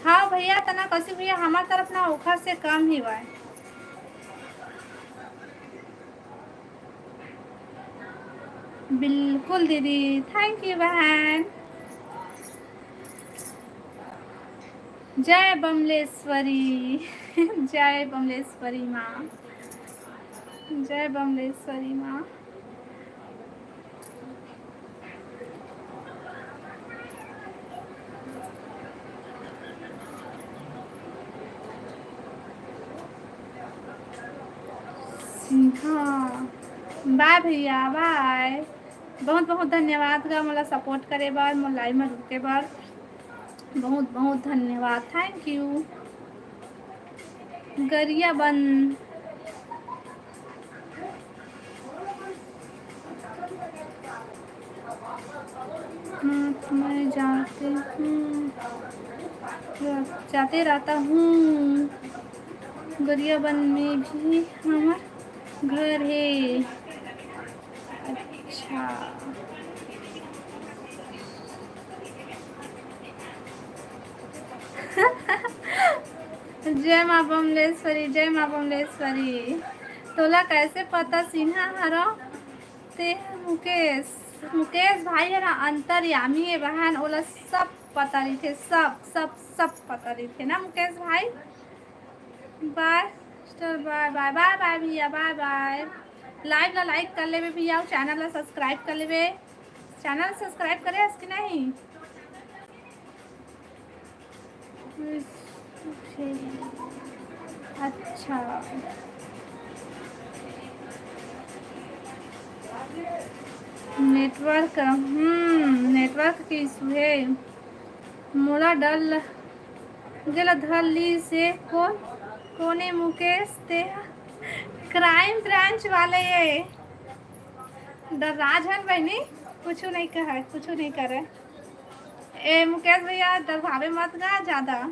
हाँ भैया, तना कसी भैया, हमार तरफ ना ओखर से कम ही बा। बिल्कुल दीदी, thank you बहन। जय बमलेश्वरी। जय बमलेश्वरी माँ, जय बमलेश्वरी माँ। सिन्हा, बाय भैया, बाय। बहुत बहुत धन्यवाद गा मोला सपोर्ट करे बर, मोर लाइव में रुके बर। बहुत बहुत धन्यवाद, थैंक यू। गरिया बन। मैं जाते हूँ, जाते रहता हूँ। गरिया बन में भी हमार घर है। अच्छा। जय माँ बमलेश्वरी, जय माँ बमलेश्वरी। तोला कैसे पता सिन्हा हरो? ते मुकेश, मुकेश भाई हरा अंतर्यामी है बहन, ओला सब पता रहिथे, सब, सब, सब पता रहिथे ना मुकेश भाई। बाय सिस्टर, बाय बाय, बाय बाय भैया, बाय बाय। लाइव ला लाइक कर लेबे भैया, अउ चैनल ला सब्सक्राइब कर लेबे। चैनल सब्सक्राइब करे हस कि नहीं? अच्छा, नेटवर्क, हम्म, नेटवर्क के इशू है। मोला डर ल-, जेला धर ली से कोन, कोने मुकेश ते क्राइम ब्रांच वाले ये। डर राज हन बहनी, कुछ नहीं कहे, कुछ नहीं करे। ए मुकेश भैया, डरभावे मत गा ज्यादा।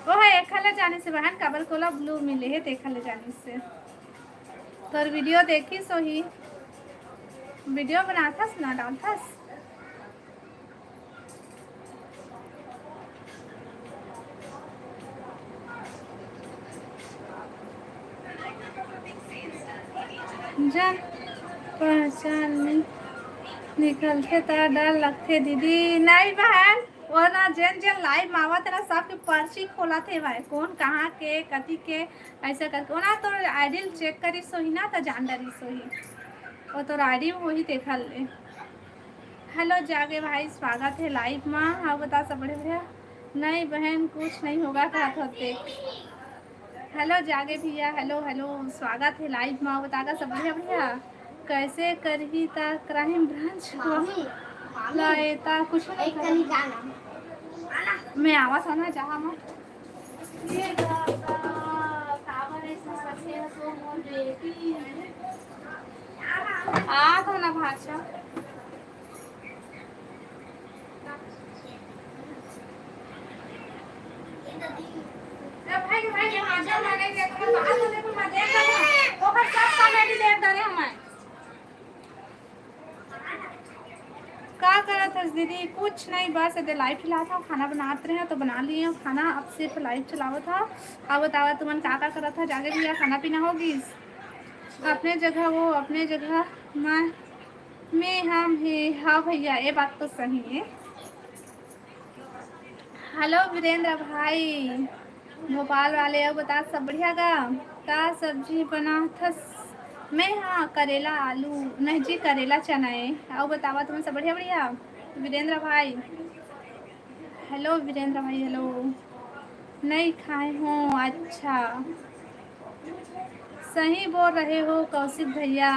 ओह, एखर ले जाने से बहन, काबर कोला ब्लू मिले हे, तेखर ले जाने से। तोर वीडियो देखिस होही, वीडियो बनाथस ना, डालथस। जान पहचान नि-, निकलथे त डर लगथे दीदी। नहीं बहन, वो ना जेन जेन लाइव में आवत हे ना, सबके पर्ची खोलत हे भाई, कौन कहाँ के, कथी के, ऐसा करके। वो ना तोर आईडी चेक करिस होही ना, त जान डरिस होही। वो तोर आईडी में होही, तेखर ले। हेलो जागे भाई, स्वागत है लाइव में। हाँ, बता सब बढ़िया, बढ़िया। नहीं बहन, कुछ नहीं होगा, कहत होते। हेलो जागे भैया, हेलो, हेलो, स्वागत है लाइव में। बता का सब बढ़िया, बढ़िया। कैसे करही ता क्राइम ब्रांच को? मामी, मामी। ला एता कुछ नहीं एक कनी करही। जाना। मैं आवा था ना जहाँ मैं। ये बाबा, काबर ऐसे करते हो तो मोर बेटी। आ था ना भाषा। ए भाई, भाई, ये मांझा मांगे के, तो बाहर से देखो, मैं देख रहा हूँ। ओकर सब कॉमेडी देख डरे हमारे। का करत हस दीदी? कुछ नहीं, बस एदे लाइव चलात हव, खाना बनात रहे तो बना लिए खाना, अब सिर्फ लाइव चलावत हव। अब बतावा तुमन का का करत हव? जागे भैया, खाना पीना हो गिस? अपने जगह वो, अपने जगह मैं, मैं हम हे। हाँ भैया, ये बात तो सही है। हेलो वीरेंद्र भाई, भोपाल वाले, अउ बता सब बढ़िया गा? का सब्जी बनाथस? मैं हाँ करेला आलू, नहीं जी करेला चना है। अउ बतावा तुमन सब बढ़िया बढ़िया? वीरेंद्र भाई, हेलो वीरेंद्र भाई, हेलो। नहीं खाए हो, अच्छा। सही बोल रहे हो कौशिक भैया।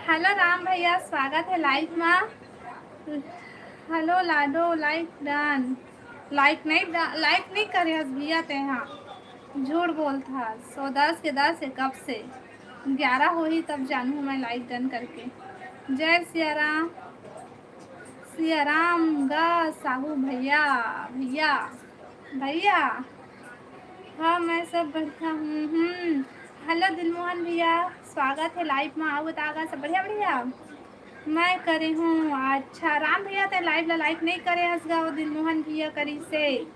हेलो राम भैया, स्वागत है लाइव में। हेलो लाडो, लाइक डन। लाइक नहीं ड-, लाइक नहीं करे हस भैया ते हाँ। झूठ बोलत हस। सौ दस के दस है, कब से? ग्यारह होही तब जानू मैं लाइक डन करके। जय सिया राम। सिया राम गा साहू भैया, भैया, भैया। हाँ, मैं सब बढ़िया हूँ। हम्म। हेलो दिलमोहन भैया, स्वागत है लाइव में। अउ बता गा सब बढ़िया, बढ़िया? मैं करे हूँ। अच्छा, राम भैया ते लाइव ला लाइक नहीं करे हस गा, वो दिलमोहन भैया करी से।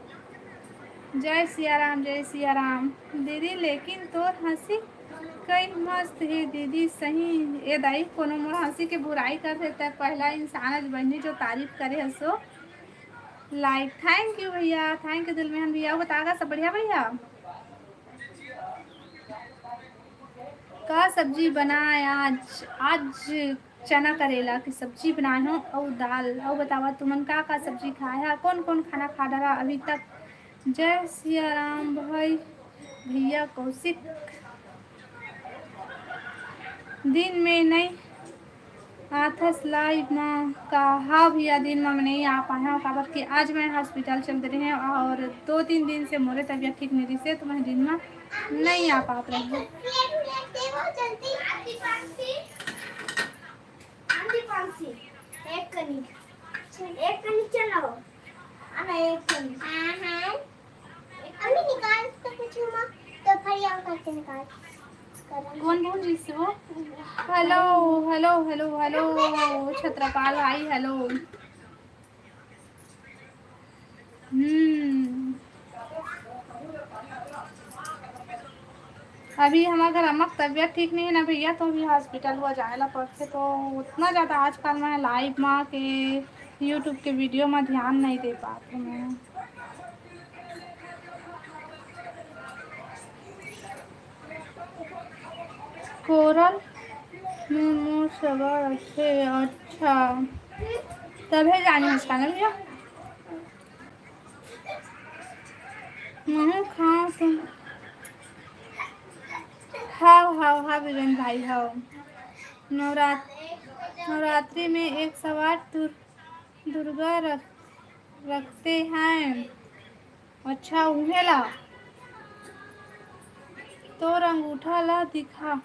जय सिया राम, जय सिया राम। दीदी, लेकिन तोर हंसी कई मस्त हे दीदी, सही। ए दाई, कोनो मोर हंसी के बुराई करथे त पहला इंसान आज बहिनी जो तारीफ करे हसो। लाइक, thank you भैया, thank you दिलमोहन भैया। अउ बता गा सब बढ़िया भैया? का सब्जी बनाए आज? आज चना करेला के सब्जी बनाए हो अउ दाल। अउ बतावा तुमन का का सब्जी खाए हा, कौन कौन खाना खा डारा अभी तक? जय सिया राम भाई, भैया कौशिक। दिन में नहीं आथस लाइव म का? हाँ भैया, दिन म मैं नहीं आ पाए हूँ, काबर कि आज मैं हॉस्पिटल चल दे रहे हूँ और दो तीन दिन से मोरे तबीयत ठीक नहीं रही से, तो मैं दिन म नहीं आ पात रही हूँ। आंधी पांसी, एक कनिक, एक कनिक चलाओ, आना एक कनिक। हाँ, हाँ। अम्मी निकाल तो कुछ माँ, तो फरिया करके निकाल। कौन बोल रही से वो? Hello, hello, hello, hello, Chhatrapal भाई, हेलो। हम्म। अभी हमारे घर अम्मा की तबीयत ठीक नहीं है ना भैया, तो अभी हॉस्पिटल हुआ जाए ला पड़थे, तो उतना ज़्यादा आजकल मैं लाइव माँ के YouTube के वीडियो में ध्यान नहीं दे पाती मैं। कोरल में मोर सगा रथे। अच्छा, तभे जाने उसका ना भैया। महू खाओ तुम। हाव, हाव, हाव, बीरेन भाई, हाव। नवरात-, नवरात्रि में एक सौ आठ दुर-, दुर्गा रख-, रखते हैं। अच्छा, उहे ला। तोर अंगूठा ला दिखा।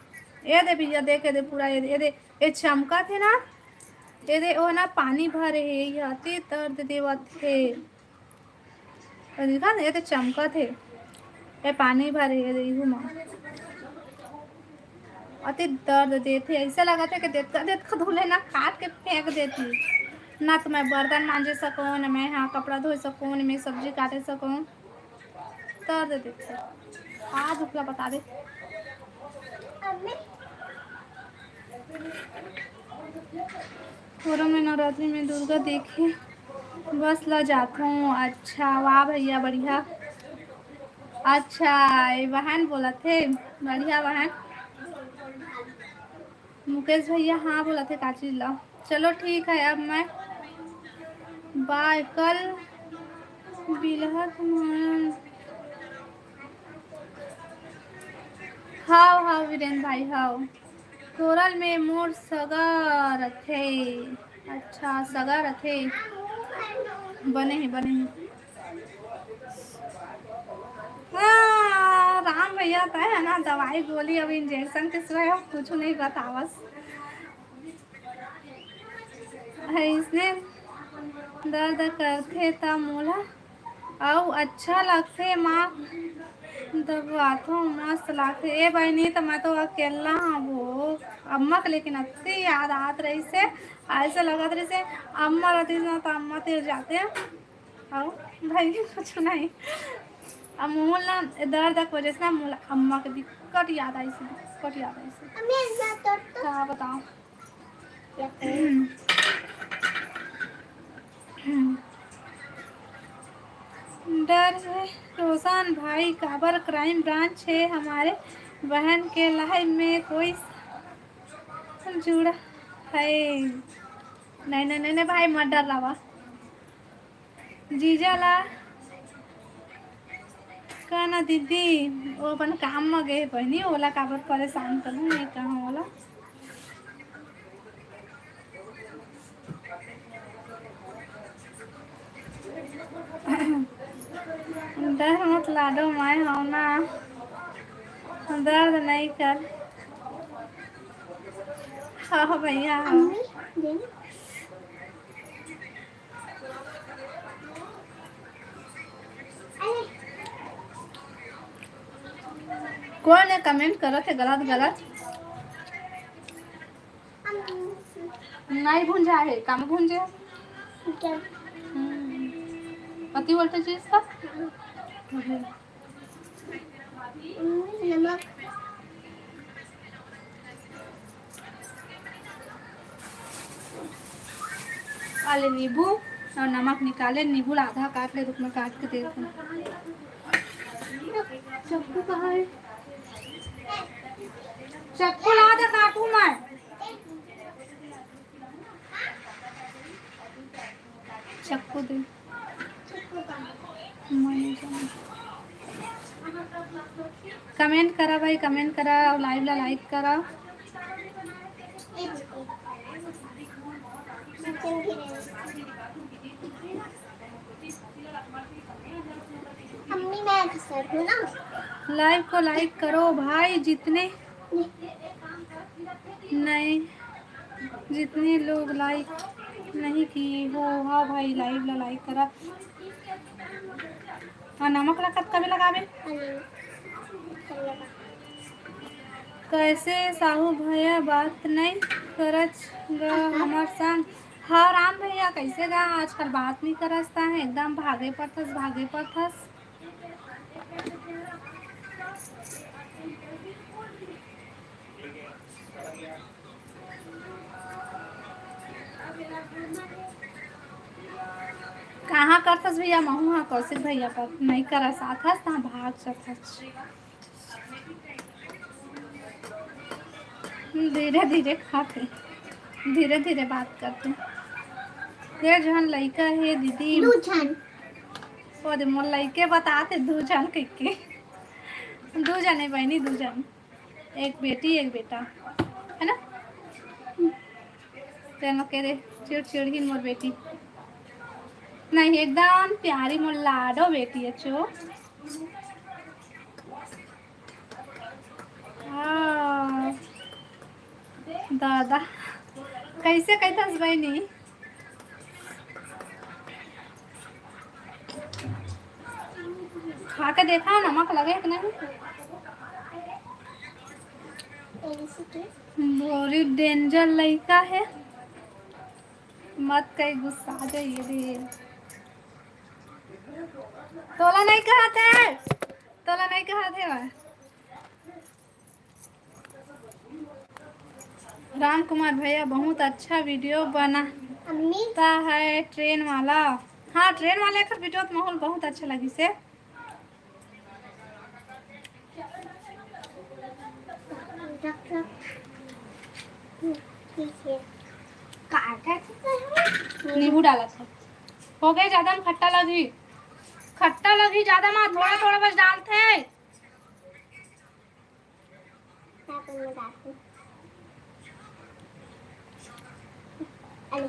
ए दे भैया, देख, ए दे पूरा, ए दे, ए दे, ए चमकत हे ना? ए दे, ओ ना पानी भरे हे, ये अति दर्द देवत हे। ए दिखा ना, ए दे चमकत हे। ए पानी भरे हे, ए दे इहू मा। अति दर्द देथे, ऐसे लगत हे कि देतका देतका धुले ना काट के फेंक देती। ना तो मैं बर्तन मांजे सकूँ, ना मैं हाँ कपड़ा धोए सकूँ, ना मैं सब्जी काटे सकूँ। दर्द देथे। आज ओकला बता दे। कोरल में नवरात्रि में दुर्गा देखे बस ला जाथों। अच्छा, वाह भैया, बढ़िया। अच्छा, ये बहन बोलत हे, बढ़िया बहन। मुकेश भैया, हाँ बोलत हे, का चीज ला? चलो ठीक है, अब मैं बाय, कल बिलहत में। हाव, हाव, वीरेन भाई, हाव। कोरल में मोर सगा रथे। अच्छा, सगा रथे। बने हे, बने हे। हाँ, राम भैया, तय है ना, दवाई गोली, अब इंजेक्शन के सिवाय अब कुछ नहीं बतावस। अइसने दर्द करथे त मोला अउ अच्छा लगथे, माँ दबाथों, मस्त लगथे। ए बहिनी, त मैं तो अकेला हूँ वो। अम्मा के लेकिन अति याद आत रहिसे, ऐसे लगत रहिसे अम्मा रहती ना, तो अम्मा तेर जाते। अउ भाई, कुछ नहीं। अब मोला ना दर्द के वजह से ना, मोला अम्मा के दिक्कत याद आइसे, दिक्कत याद आइसे। अम्मी, एक बात और तो का बताओ? डर हे रोशन भाई, काबर क्राइम ब्रांच हे, हमारे बहन के लाइफ में कोई जुड़ा है। नहीं, नहीं, नहीं, नहीं भाई, मत डरावा। जीजा ला का ना दीदी, वो अपन काम म गए बहिनी, ओला काबर परेशान करूँ, मैं कहाँ ओला। डर मत लाडो, मैं हूँ ना, दर्द नहीं कर। हाँ भैया, हाँ। कोन हे comment करत हे गलत गलत? नहीं भूंजा हे, काम भूंजे। हम्म। पति बोलते चीज का? नमक। वाले नींबू और नमक निकाले, नींबू ला आधा काट ले, रुक मैं काट के देती हूँ। चाकू कहाँ है? चाकू ला दे, काटू मैं। चाकू दे। कमेंट करा भाई, कमेंट करा और लाइव ला लाइक करा। मम्मी, मैं भी सर हूँ ना। लाइव को लाइक करो भाई, जितने नहीं, जितने लोग लाइक नहीं किए हो। हाँ भाई, लाइव ला लाइक करा। हाँ, नमक ला कतका में लगाबे? अरे, चल लगा। कैसे साहू भैया बात नहीं करच ग हमर संग? हाँ राम भैया, कैसे गा? आजकल बात नहीं करस ता है, एकदम भागे पड़थस, भागे पड़थस। कहाँ करथस भैया? महू हा कौशिक भैया पर नहीं करस, आथस तहाँ भाग जाथस। धीरे धीरे खाथे, धीरे धीरे बात करथे। ये जहन लइका हे दीदी। दू झन। ओ दे मोर लइके बताथे दू झन कहिके। दू झन हे बहिनी, दू झन। एक बेटी, एक बेटा, है ना? तेन के रे, चिड़ चिड़ही मोर बेटी। नहीं, एकदम प्यारी मोर लाडो बेटी है चो। हाँ। दादा, कैसे कहथस बहिनी? खा के देखा, नमक लगे कि नहीं? बहुत डेंजर लइका है, मत कहीं गुस्सा जाइए रे। तोला नहीं कहत है, तोला नहीं कहत है। राम कुमार भैया बहुत अच्छा वीडियो बनाता है ट्रेन वाला। हाँ, ट्रेन वाले एकर वीडियो तो माहौल बहुत अच्छा लगिस हे। नींबू डालत हे। हो गए, ज्यादा में खट्टा लगी, खट्टा लगी ज्यादा में, थोड़ा थोड़ा बस डालते हैं। ए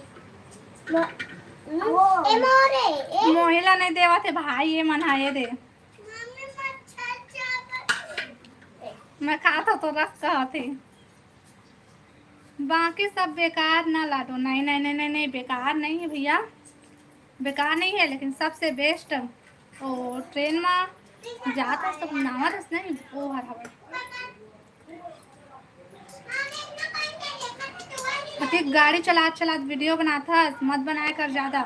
मोरे, ए। मोहिला नहीं देवत हे भाई, ये मन हा, ये दे। मैं खात हो तो रख कहत हे। बाकी सब बेकार ना लाडो। नहीं, नहीं, नहीं, नहीं, नहीं, बेकार नहीं है भैया, बेकार नहीं है, लेकिन सबसे बेस्ट ओ ट्रेन में जात हस तो बनावत हस नहीं, वो हर हवे। अभी गाड़ी चलात चलात वीडियो बनात हस, मत बनाए कर ज्यादा।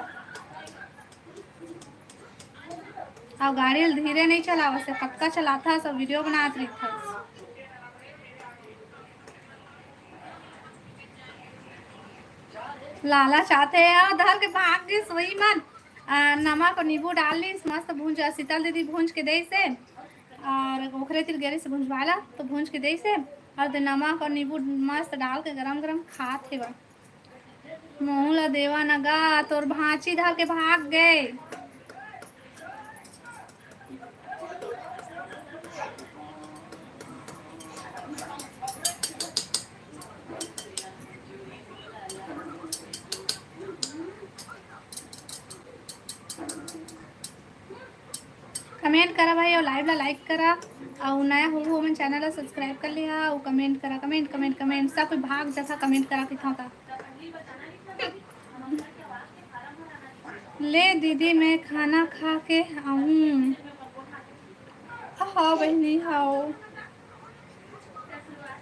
अउ गाड़ी ल धीरे नहीं चलावस, पक्का चलात हस अउ वीडियो बनात रहिथस। लाला चाहते हैं, धर के भाग गई सोई मन। आ, नमक और नींबू डाल लीस, मस्त भूंज, शीतल दीदी भूंज के देइस हे, और ओखरे तिर गेरिस भुंजवाला, तो भूंज के देइस हे, और दे नमक और नींबू मस्त डाल के गरम गरम खात हे बा। मोहू ला देवा न गा, तोर भांची धर के भाग गए। कमेंट करा भाई, और लाइव ला लाइक करा, और नया हो वो मन चैनल ला सब्सक्राइब कर लिहा, और कमेंट करा, कमेंट, कमेंट, कमेंट, सब कोई भाग जैसा कमेंट करा किथा का। ले दीदी, मैं खाना खा के आऊँ। हाँ बहिनी, हाँ।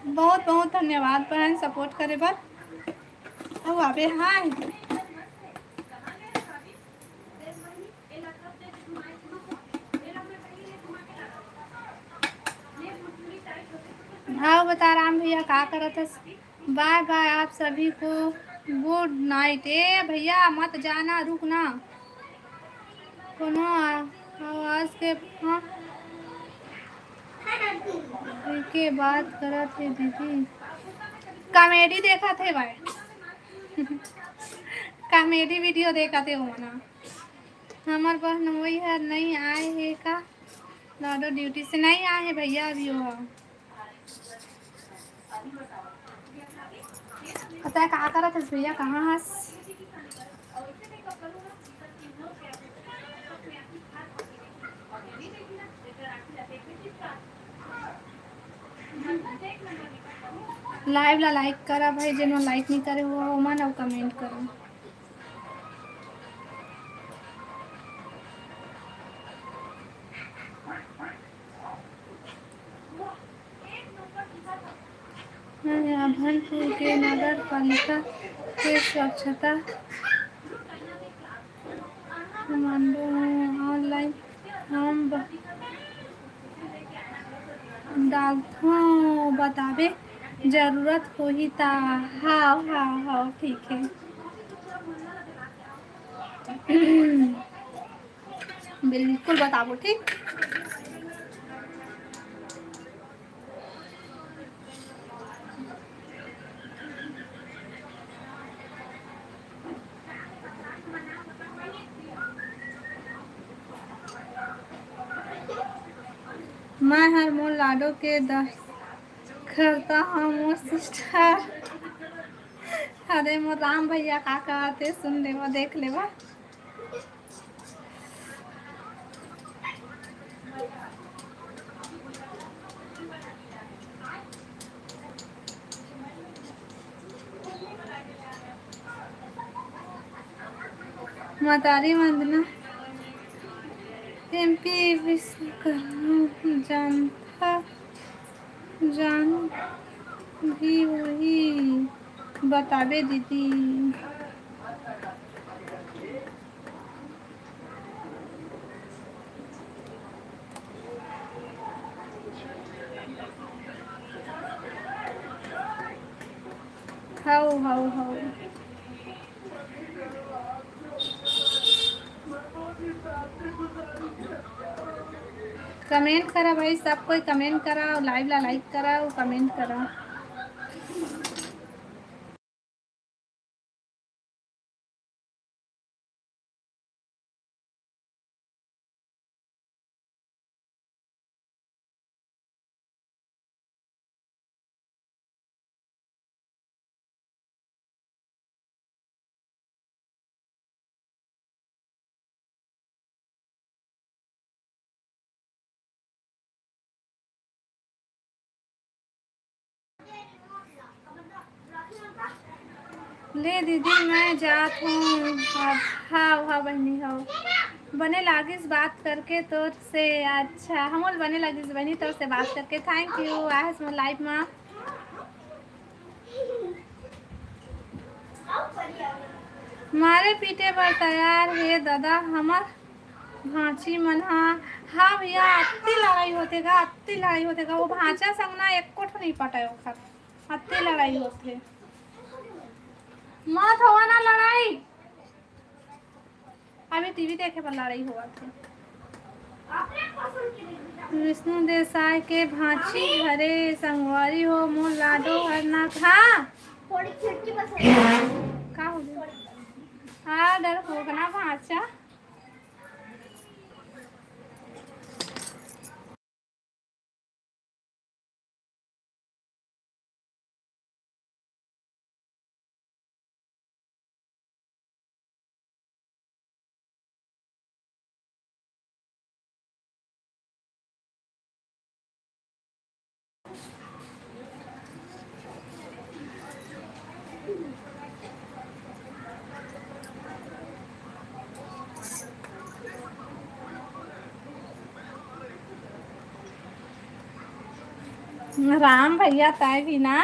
बहुत बहुत धन्यवाद बहन, सपोर्ट करे बर। अउ आबे, हाँ। हाँ, बता राम भैया, का करत हस? बाय बाय आप सभी को। गुड नाइट। ए भैया, मत जाना, रुक ना। कोनो आ-, आवाज के, हाँ, के बात करत हे दीदी। कॉमेडी देखत हे भाई। कॉमेडी वीडियो देखत हे वो मना। हमर बहनोई हर नहीं आए हे का? लाडो ड्यूटी से नहीं आए हे भैया, अभी वो। पता है का करत हस भैया, कहाँ हस? लाइव ला लाइक करा भाई, जेन मन लाइक नहीं करे हो, ओमन अउ कमेंट करो। मैं अभनपुर के नगर पालिका के स्वच्छता कमांडो हूँ। ऑनलाइन फॉर्म ब-, डालथों, बताबे जरूरत होही ता। हाँ, हाँ, हाँ, ठीक है। बिल्कुल बताबो, ठीक। मैं हर मोर लाडो के दस करता हूँ मोर सिस्टर। अरे मोर राम भैया का कहते, सुन लेवा, देख लेवा। मतारी वंदना, एमपी विश्वकर्मा जनता जान भी वही बताबे दीदी। हव, हव, हव। कमेंट करा भाई, सब कोई कमेंट करा, लाइव ला लाइक करा, कमेंट करा। ले दीदी, मैं जात हूँ अब। हाँ, हाँ बहिनी, हाँ। बने लागिस बात करके तोर से। अच्छा, हमोल बने लागिस बहिनी तोर से बात करके। Thank you, आए हस मोर लाइव मा। मारे पीटे बर तैयार हे ददा हमर भांची मन हा। हाँ भैया, अत्ती लड़ाई होथे गा, अत्ती लड़ाई होथे गा। वो भांचा संग ना एको ठो नहीं पटाय ओखर, अत्ती लड़ाई होथे। मत होवा ना लड़ाई। अभी टीवी देखे बर लड़ाई होवत हे। विष्णु देसाई के भांची घरे संगवारी हो, मोर लाडो हर ना। हाँ। का हो गया? हाँ, डर होगना भांचा। राम भैया, तय भी ना।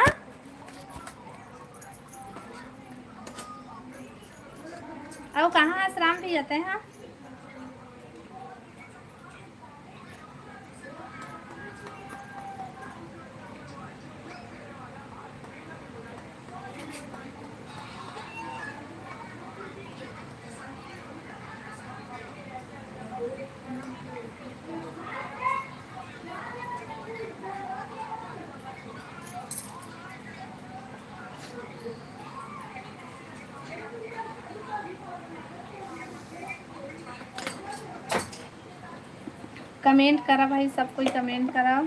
अउ कहाँ हस राम भैया तय, हाँ? कमेंट करा भाई, सब कोई कमेंट करा।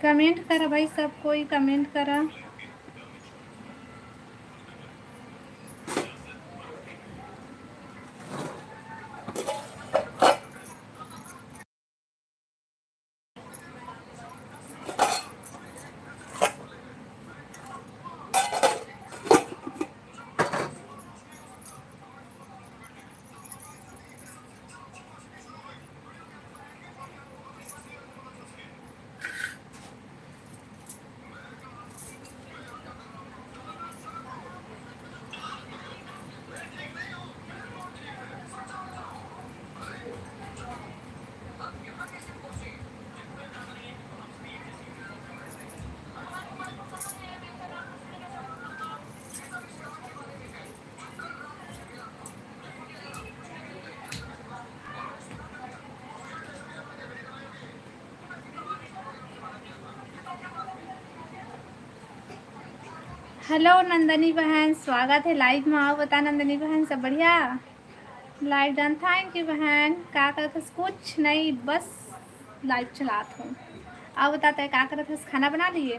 कमेंट करा भाई, सब कोई कमेंट करा। हेलो नंदनी बहन, स्वागत हे लाइव में। अउ बता नंदनी बहन, सब बढ़िया? लाइव डन, थैंक यू बहन। का करत हस? कुछ नहीं, बस लाइव चलात हूँ। अउ बता, तै का करत हस? खाना बना लिए?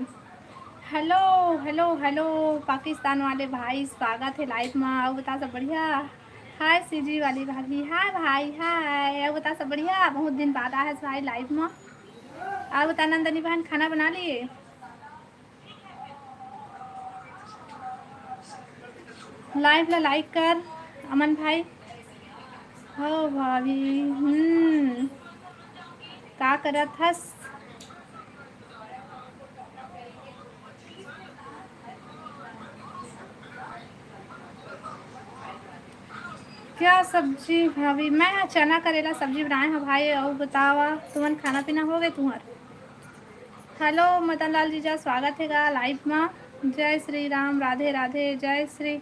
हेलो, हेलो, हेलो पाकिस्तान वाले भाई, स्वागत हे लाइव में। अउ बता, सब बढ़िया? हाय सीजी वाली भाभी, हाय भाई, हाय। अउ बता, सब बढ़िया? बहुत दिन बाद आए हस भाई लाइव में। अउ बता नंदनी बहन, खाना बना लिए? लाइव ला लाइक कर अमन भाई। हो भाभी, हम्म, का करत हस? क्या सब्जी भाभी? मैं हा चना करेला सब्जी बनाए हव भाई। अउ बतावा, तुमन खाना पीना हो गए तुहर? हेलो मदन लाल जीजा, स्वागत हे गा लाइव मा। जय श्री राम, राधे राधे, जय श्री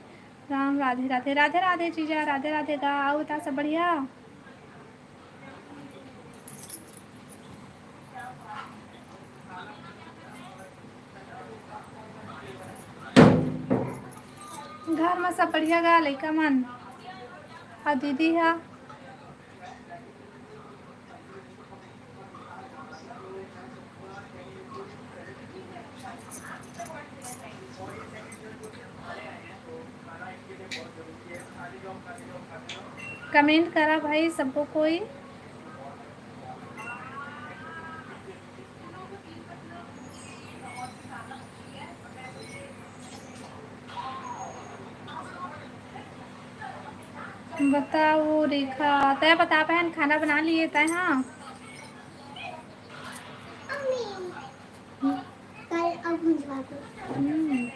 राम, राधे राधे, राधे राधे जीजा, राधे राधे गा। अउ बता, सब बढ़िया? घर मा सब बढ़िया गा, लइका मन अउ दीदी हा? कमेंट करा भाई सबको कोई। बताओ रेखा, तय बता बहन, खाना बना लिए तय? हाँ। हम्म।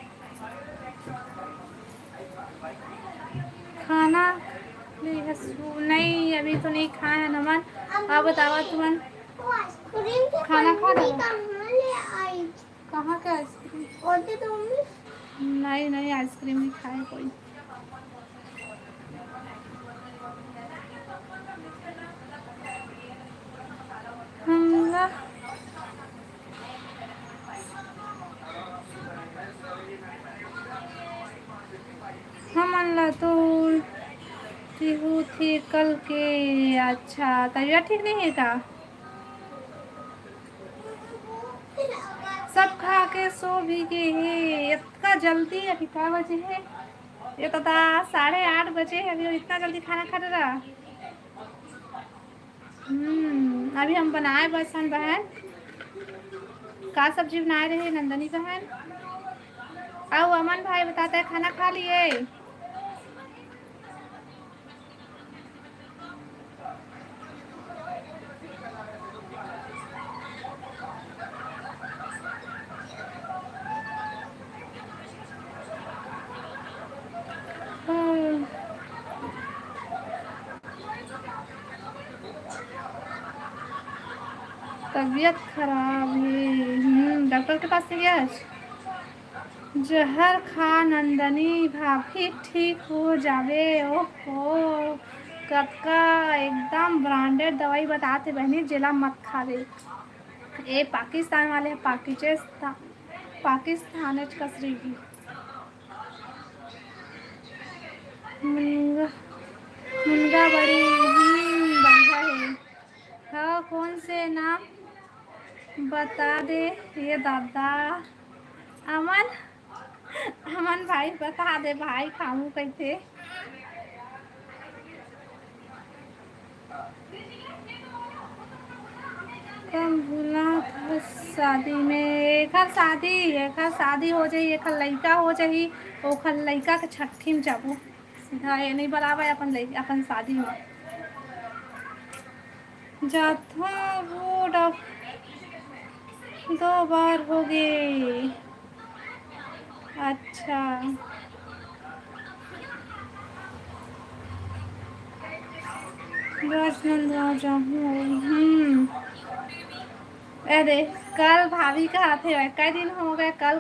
खाना नहीं, अभी तो नहीं खाए हैं नमन। आप बतावा तुमन खाना खा लो। कहाँ के आइसक्रीम? नहीं, नहीं, आइसक्रीम नहीं खाए कोई। हमला हमन ला तो होथे कल के। अच्छा, तबीयत ठीक नहीं है का? सब खा के सो भी गे हे। इतना जल्दी? अभी का बजे हे? ये तो ता साढ़े आठ बजे हे, अभी इतना जल्दी खाना खा रहा? हम्म, अभी हम बनाए बस हन बहन। का सब्जी बनाए रहे नंदनी बहन? अउ अमन भाई बताते हैं, खाना खा लिए? तबीयत खराब हे। हम्म, डॉक्टर के पास नहीं गया आज? जहर खा नंदनी भाभी, ठीक हो जाबे। ओहो, कतका एकदम ब्रांडेड दवाई बताते बहनी, जेला मत खावे। ए पाकिस्तान वाले ह, पाकिस्तान, पाकिस्तान कसरी की। मुनगा, मुनगा बड़ी, हम्म, बढ़िया है। हाँ, कौन से नाम बता दे ये दादा? अमन, अमन भाई बता दे भाई, खामू कैसे? कम भूला था शादी में, एकर शादी, एकर शादी हो जाई, एकर लइका हो जाई, ओकर लइका के छट्ठी में जाबो। सीधा ये नहीं बराबर अपन लइ-, अपन शादी में। जाथा वो डॉक-, दो बार हो गए। अच्छा। राजनांदगांव जाहूँ। हम्म। अरे, कल भाभी का हाथे है, कई दिन हो गए, कल